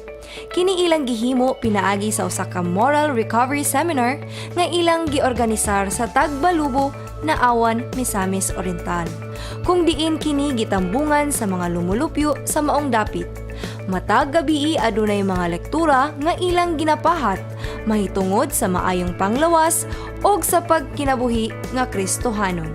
Kini ilang gihimo pinaagi sa usa ka moral recovery seminar nga ilang giorganisar sa Tagbalubo, Naawan, Misamis Oriental, kung diin kini gitambungan sa mga lumulupyo sa maong dapit. Matag gabii adunay mga lektura nga ilang ginapahat mahitungod sa maayong panglawas og sa pagkinabuhi nga Kristohanon.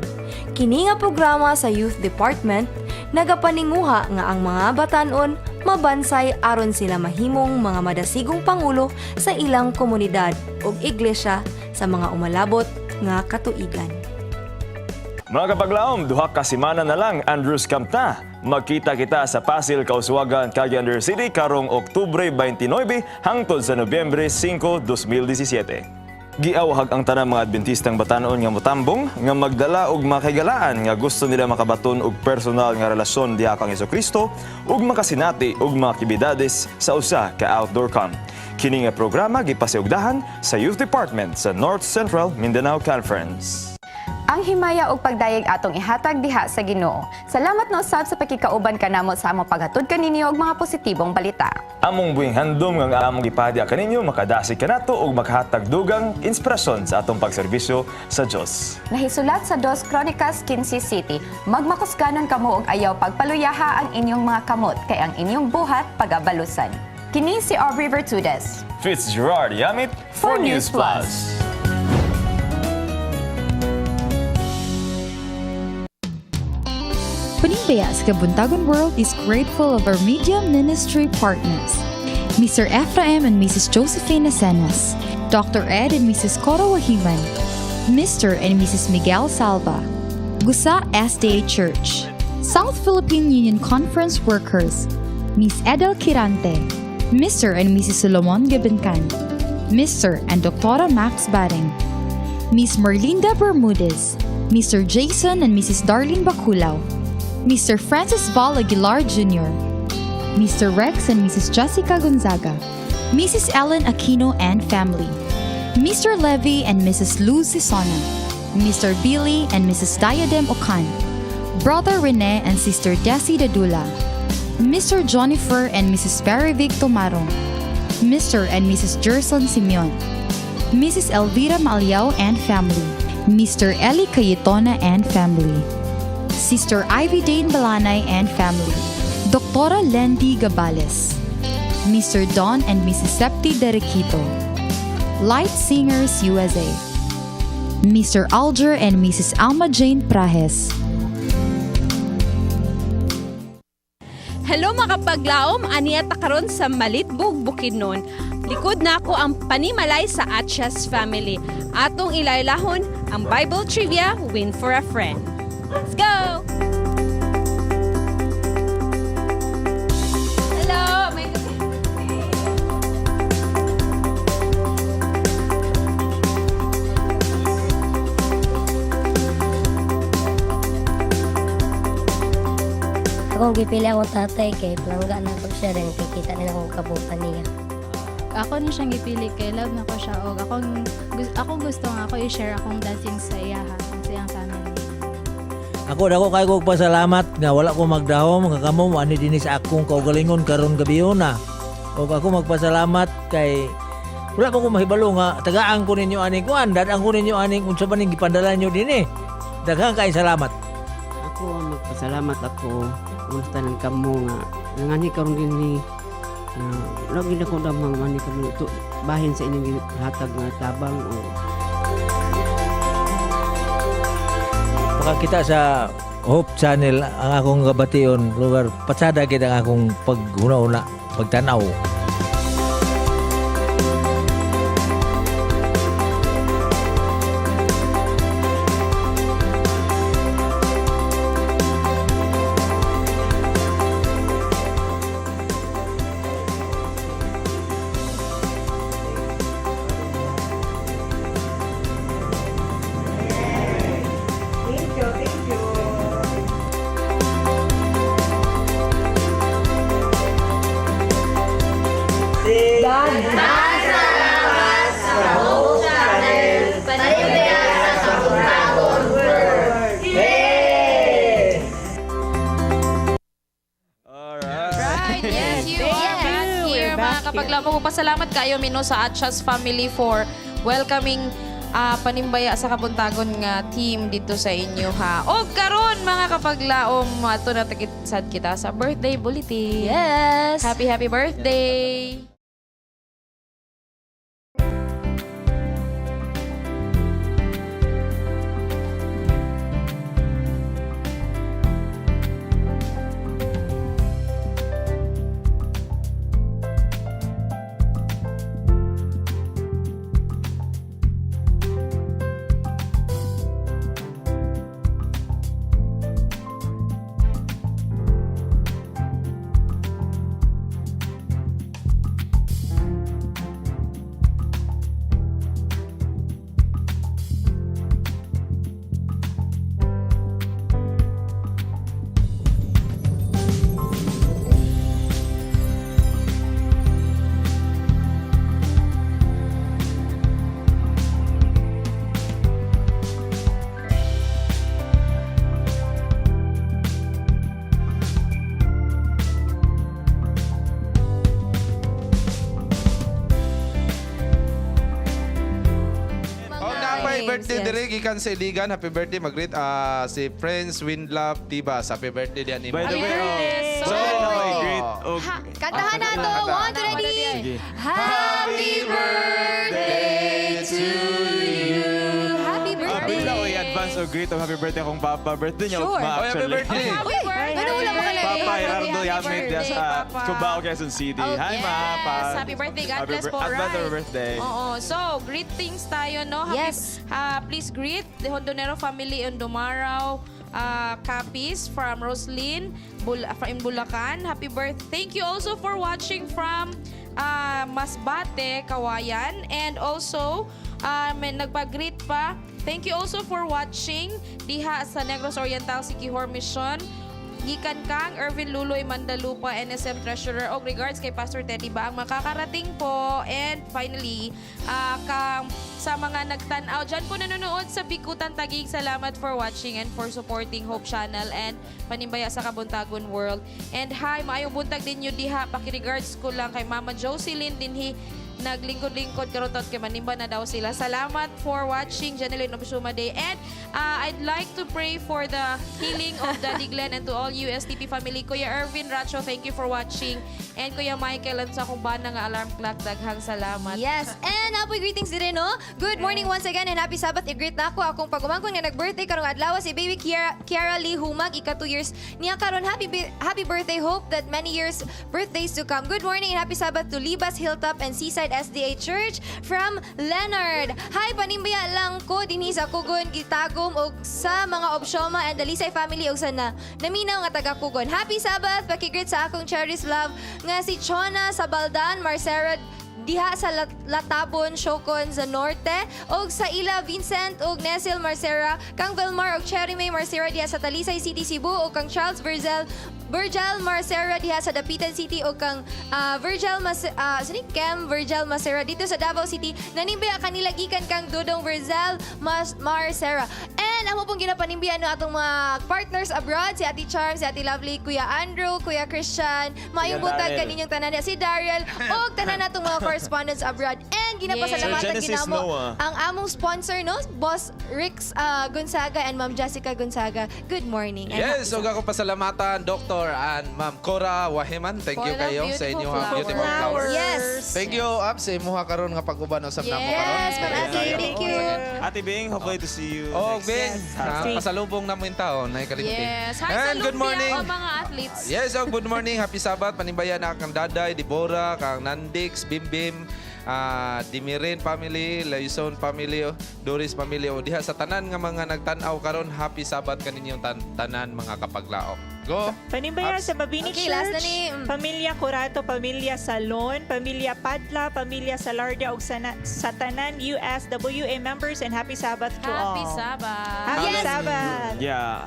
Kini nga programa sa Youth Department nagapaninguha nga ang mga batanon mabansay aron sila mahimong mga madasigong pangulo sa ilang komunidad ug iglesia sa mga umalabot nga katuigan.
Mga kapaglaom, duha ka semana na lang Andrews Camp na. Magkita kita sa Pasil, Kauswagan, Cagayan de Oro City karong Oktubre 29 hangtod sa Nobyembre 5, 2017. Giawhag ang tanang mga Adventistang batanon nga motambong, nga magdala og makahigalaan nga gusto nila makabaton og personal nga relasyon diha kang Kristo ug makasinati og mga aktibidades sa usa ka outdoor camp. Kini nga programa gipasiugdahan sa Youth Department sa North Central Mindanao Conference.
Ang himaya ug pagdayeg atong ihatag diha sa Ginoo. Salamat na usab sa pakikauban kanamo sa among paghatod kaninyo og mga positibong balita.
Among buhing handom nga ang among gipadya kaninyo makadasig kanato ug makahatag dugang inspirasyon sa atong pagserbisyo sa Dios.
Nahisulat sa Dos Kronikas 15 City, magmakusganon kamo og ayaw pagpaluyaha ang inyong mga kamot kay ang inyong buhat pagabalusan. Kini si Aubrey Vertudes.
Fitzgerard Yamit for News Plus.
Panimbaya sa Kabuntagon World is grateful of our media ministry partners: Mr. Ephraim and Mrs. Josephine Asenas, Dr. Ed and Mrs. Coro Wahiman, Mr. and Mrs. Miguel Salva, Gusa SDA Church, South Philippine Union Conference Workers, Miss Edel Kirante, Mr. and Mrs. Solomon Gabincan, Mr. and Dr. Max Baring, Miss Merlinda Bermudez, Mr. Jason and Mrs. Darlene Baculao, Mr. Francis Val Aguilar Jr., Mr. Rex and Mrs. Jessica Gonzaga, Mrs. Ellen Aquino and family, Mr. Levy and Mrs. Luz Sisona, Mr. Billy and Mrs. Diadem Ocan, Brother Rene and Sister Desi Dadula, Mr. Jonnifer and Mrs. Barry Tomaro, Mr. and Mrs. Gerson Simeon, Mrs. Elvira Maliao and family, Mr. Eli Cayetona and family, Sister Ivy Dane Balanay and family, Doktora Lendy Gabales, Mr. Don and Mrs. Septi Derequito, Light Singers USA, Mr. Alger and Mrs. Alma Jane Prahes.
Hello mga kapaglaom, aniya ta karon sa Malitbog, Bukidnon. Likod na ako ang panimalay sa Atchas family. Atong ilaylahon ang Bible Trivia Win for a Friend. Let's go! Hello! May.
Akong gipili akong tatay kay plangga na ko siya rin kay kita nila akong kabupan niya.
Ako ni siyang gipili kay love na ko siya og akong ako gusto nga ako i-share akong blessings sa iyaha sa iyang family.
Ako dako kay kog pasalamat nga wala ko magdahom nga kamo mo ani dinhi sa akong kaugalingon karon gabi na. Og ako magpasalamat kay wala pa ko mahibalo nga tagaan ko ninyo aning kuan, dadaan ko ninyo aning unsa ba ning gipandala nyo dinhi. Daghang kay salamat.
Ako ang magpasalamat ako kumusta ng kamo nga nangani karon dinhi na wala gid ako damang mani kamo ito bahin sa inyong gihatag nga tabang o
Makakita sa Hope Channel ang akong gabation lugar pasada gid ang akong paghuna-huna, pagtanaw.
Thank you, thank you.
Salamat sa Hope Channel, Panimbaya sa Kabuntagon World. Yay!
Right, yes, you
Thank
are back
you.
here,
We're
mga
back
kapaglaom. Magpasalamat kayo, Mino, sa Atchas family for welcoming panimbaya sa Kabuntagon nga team dito sa inyo, ha. O karon mga kapaglaom, ato na sad kita sa birthday bulletin.
Yes!
Happy, happy birthday!
Oh, napay birthday dire gikan sa Iligan. Happy birthday mag-greet si Prince Winlove Tibas. Happy birthday diyan nimo.
By the way, oh,
So,
great. Oh,
Kantahan na to! One, two, ready!
Sige.
Happy birthday to you! Happy birthday!
Wait lang, oy, advance o greet o happy birthday akong papa. Birthday niya,
Sure.
ugma,
Oy, happy
actually.
birthday.
Uy! Ano wala mo kalay?
Papa Gerardo
Happy
Yamit
birthday,
sa
Papa.
Cubao, Quezon City.
Oh,
Hi,
yes.
Ma. Pa.
Happy birthday. God
Happy
bless po.
Advance
Right.
happy birthday.
Oo. So, greetings tayo, no? Happy,
Yes.
Please greet the Hondonero family in Dumarao, Capiz from Roslyn, from Bulacan. Happy birthday. Thank you also for watching from Masbate, Kawayan. And also, may nagpa-greet pa. Thank you also for watching diha sa Negros Oriental Siquijor Mission. Gikan kang Ervin Luloy Mandalupa, NSM Treasurer. Og regards kay Pastor Teddy Baang makakarating po. And finally, kang sa mga nagtan-aw dyan po nanonood sa Bikutan Taguig, salamat for watching and for supporting Hope Channel and Panimbaya sa Kabuntagon World. And hi, maayong buntag din nyo diha. Pakiregards ko lang kay Mama Jocelyn dinhi Naglingkod-lingkod karon taon kay manimba na daw sila. Salamat for watching, Janeline Obsuma Day. And I'd like to pray for the healing of Daddy Glenn and to all USTP family. Kuya Ervin Racho, thank you for watching. And Kuya Michael, at sa akong bana nga alarm clock, daghang salamat.
Yes, and happy greetings din, no? Good morning once again and happy Sabbath. I-greet na ako akong pagumangkon nga nag-birthday karong adlaw, si baby Kiara, Kiara Lee Humag, ika 2 years niya karon. Happy birthday. Hope that many years birthdays to come. Good morning and happy Sabbath to Libas Hilltop and Seaside SDA Church from Leonard. Hi, panimbaya lang ko dinhi sa Kugon, Gitagom og sa mga Obsioma and Dalisay family og sa na naminaw nga taga Kugon. Happy Sabbath. Paki-greet sa akong cherished love nga si Chona Sabaldan Marcera diha sa Latabon, Siocon sa Norte, og sa ila Vincent og Nesil Marcera, kang Velmar og Cherry May Marcera diha sa Talisay City, Cebu, og kang Charles Vergel Virgil Marcera diha sa Dapitan City, og kang Virgil Mas sini Kem Virgil Marcera dito sa Davao City. Nanimbiya kanila gikan kang Dudong Virgil Marcera. And amo pong ginapanimbiyan no atong mga partners abroad, si Ate Charm, si Ate Lovely, Kuya Andrew, Kuya Christian, maayong
Kuya
buntag
Daryl.
Kaninyong tanan, si Daryl og tanan natong mga correspondents abroad. And ginapasalamatan
Sir Genesis
ginamo
Noah.
ang among sponsor no, Boss Rix Gonzaga and Ma'am Jessica Gonzaga. Good morning and
Yes,
happy
ug ako pasalamatan Dr. and Ma'am Cora Wahiman. Thank you
For the
kayo sa
beautiful
inyong
flowers.
beautiful flowers.
Yes.
Thank you, Ab, sa imuha karon nga pag-uban usab namo karon.
Yes, Ma'am Ate, thank you.
Ate Bing, hopefully to see you
Oh,
next
Bing,
Saturday.
pasalubong na mo yung taon. Ay, kalimti.
Yes. Hi sa
And good morning.
Lumpia o mga athletes.
Yes, oh, good morning. Happy Sabbath. Panimbayan na kang Daday, Deborah, kang Nandix, Bimbim, Dimirin family, Layson family, oh, Doris family. O diha sa tanan nga mga nagtan-aw karon, happy Sabbath kaninyong tanan mga kapaglaom. Go.
Panimbaya
Abs.
sa Mabini
Okay, last
Church,
na ni.
Pamilya Curato, Pamilya Salon, Pamilya Padla, Pamilya Salardia ug sa tanan USWA members and happy Sabbath to
Happy
all.
Sabbath.
Happy
Yes.
Sabbath.
Yeah.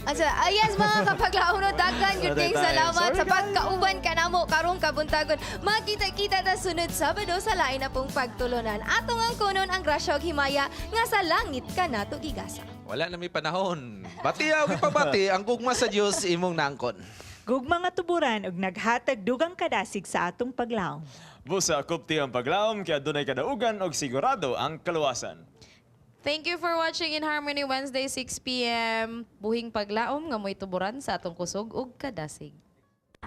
Asa, yes mga kapaglaom no, daghan gyud
Sorry
kayong
tayo.
salamat
Sorry,
sa pagkauban kanamo karong kabuntagon. Makita-kita ta sunod Sabado sa lain na pong pagtulunan. Atong ang kunon ang grasya ug himaya nga sa langit kanato gigasa.
Wala na may panahon. Bati og ipabati ang gugma sa Dios imong nangkon.
Gugma nga tuburan ug naghatag dugang kadasig sa atong paglaom.
Busa kupti ang paglaom kaya dunay kadaugan og sigurado ang kaluwasan.
Thank you for watching In Harmony Wednesday 6 p.m. Buhing paglaom nga mo'y tuburan sa atong kusog ug kadasig.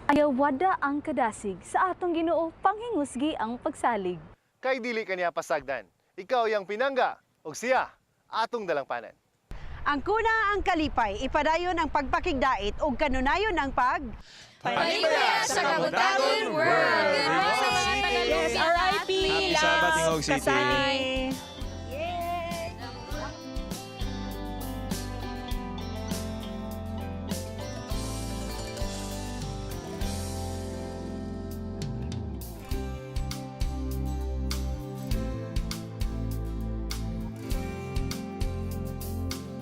Ayawada ang kadasig sa atong Ginoo, panghingusgi ang pagsalig.
Kay dili kaniya pasagdan. Ikaw yang pinangga ug siya atong dalangpanan.
Ang kuna ang kalipay, ipadayon ang pagpakigdait ug kanunayon ang pag
Panibaya sa Kabuntagon World! Good morning sa mga
Yes,
taga-Lumpia
RIP.
Happy Sabbath, Tingog City.
Kasani.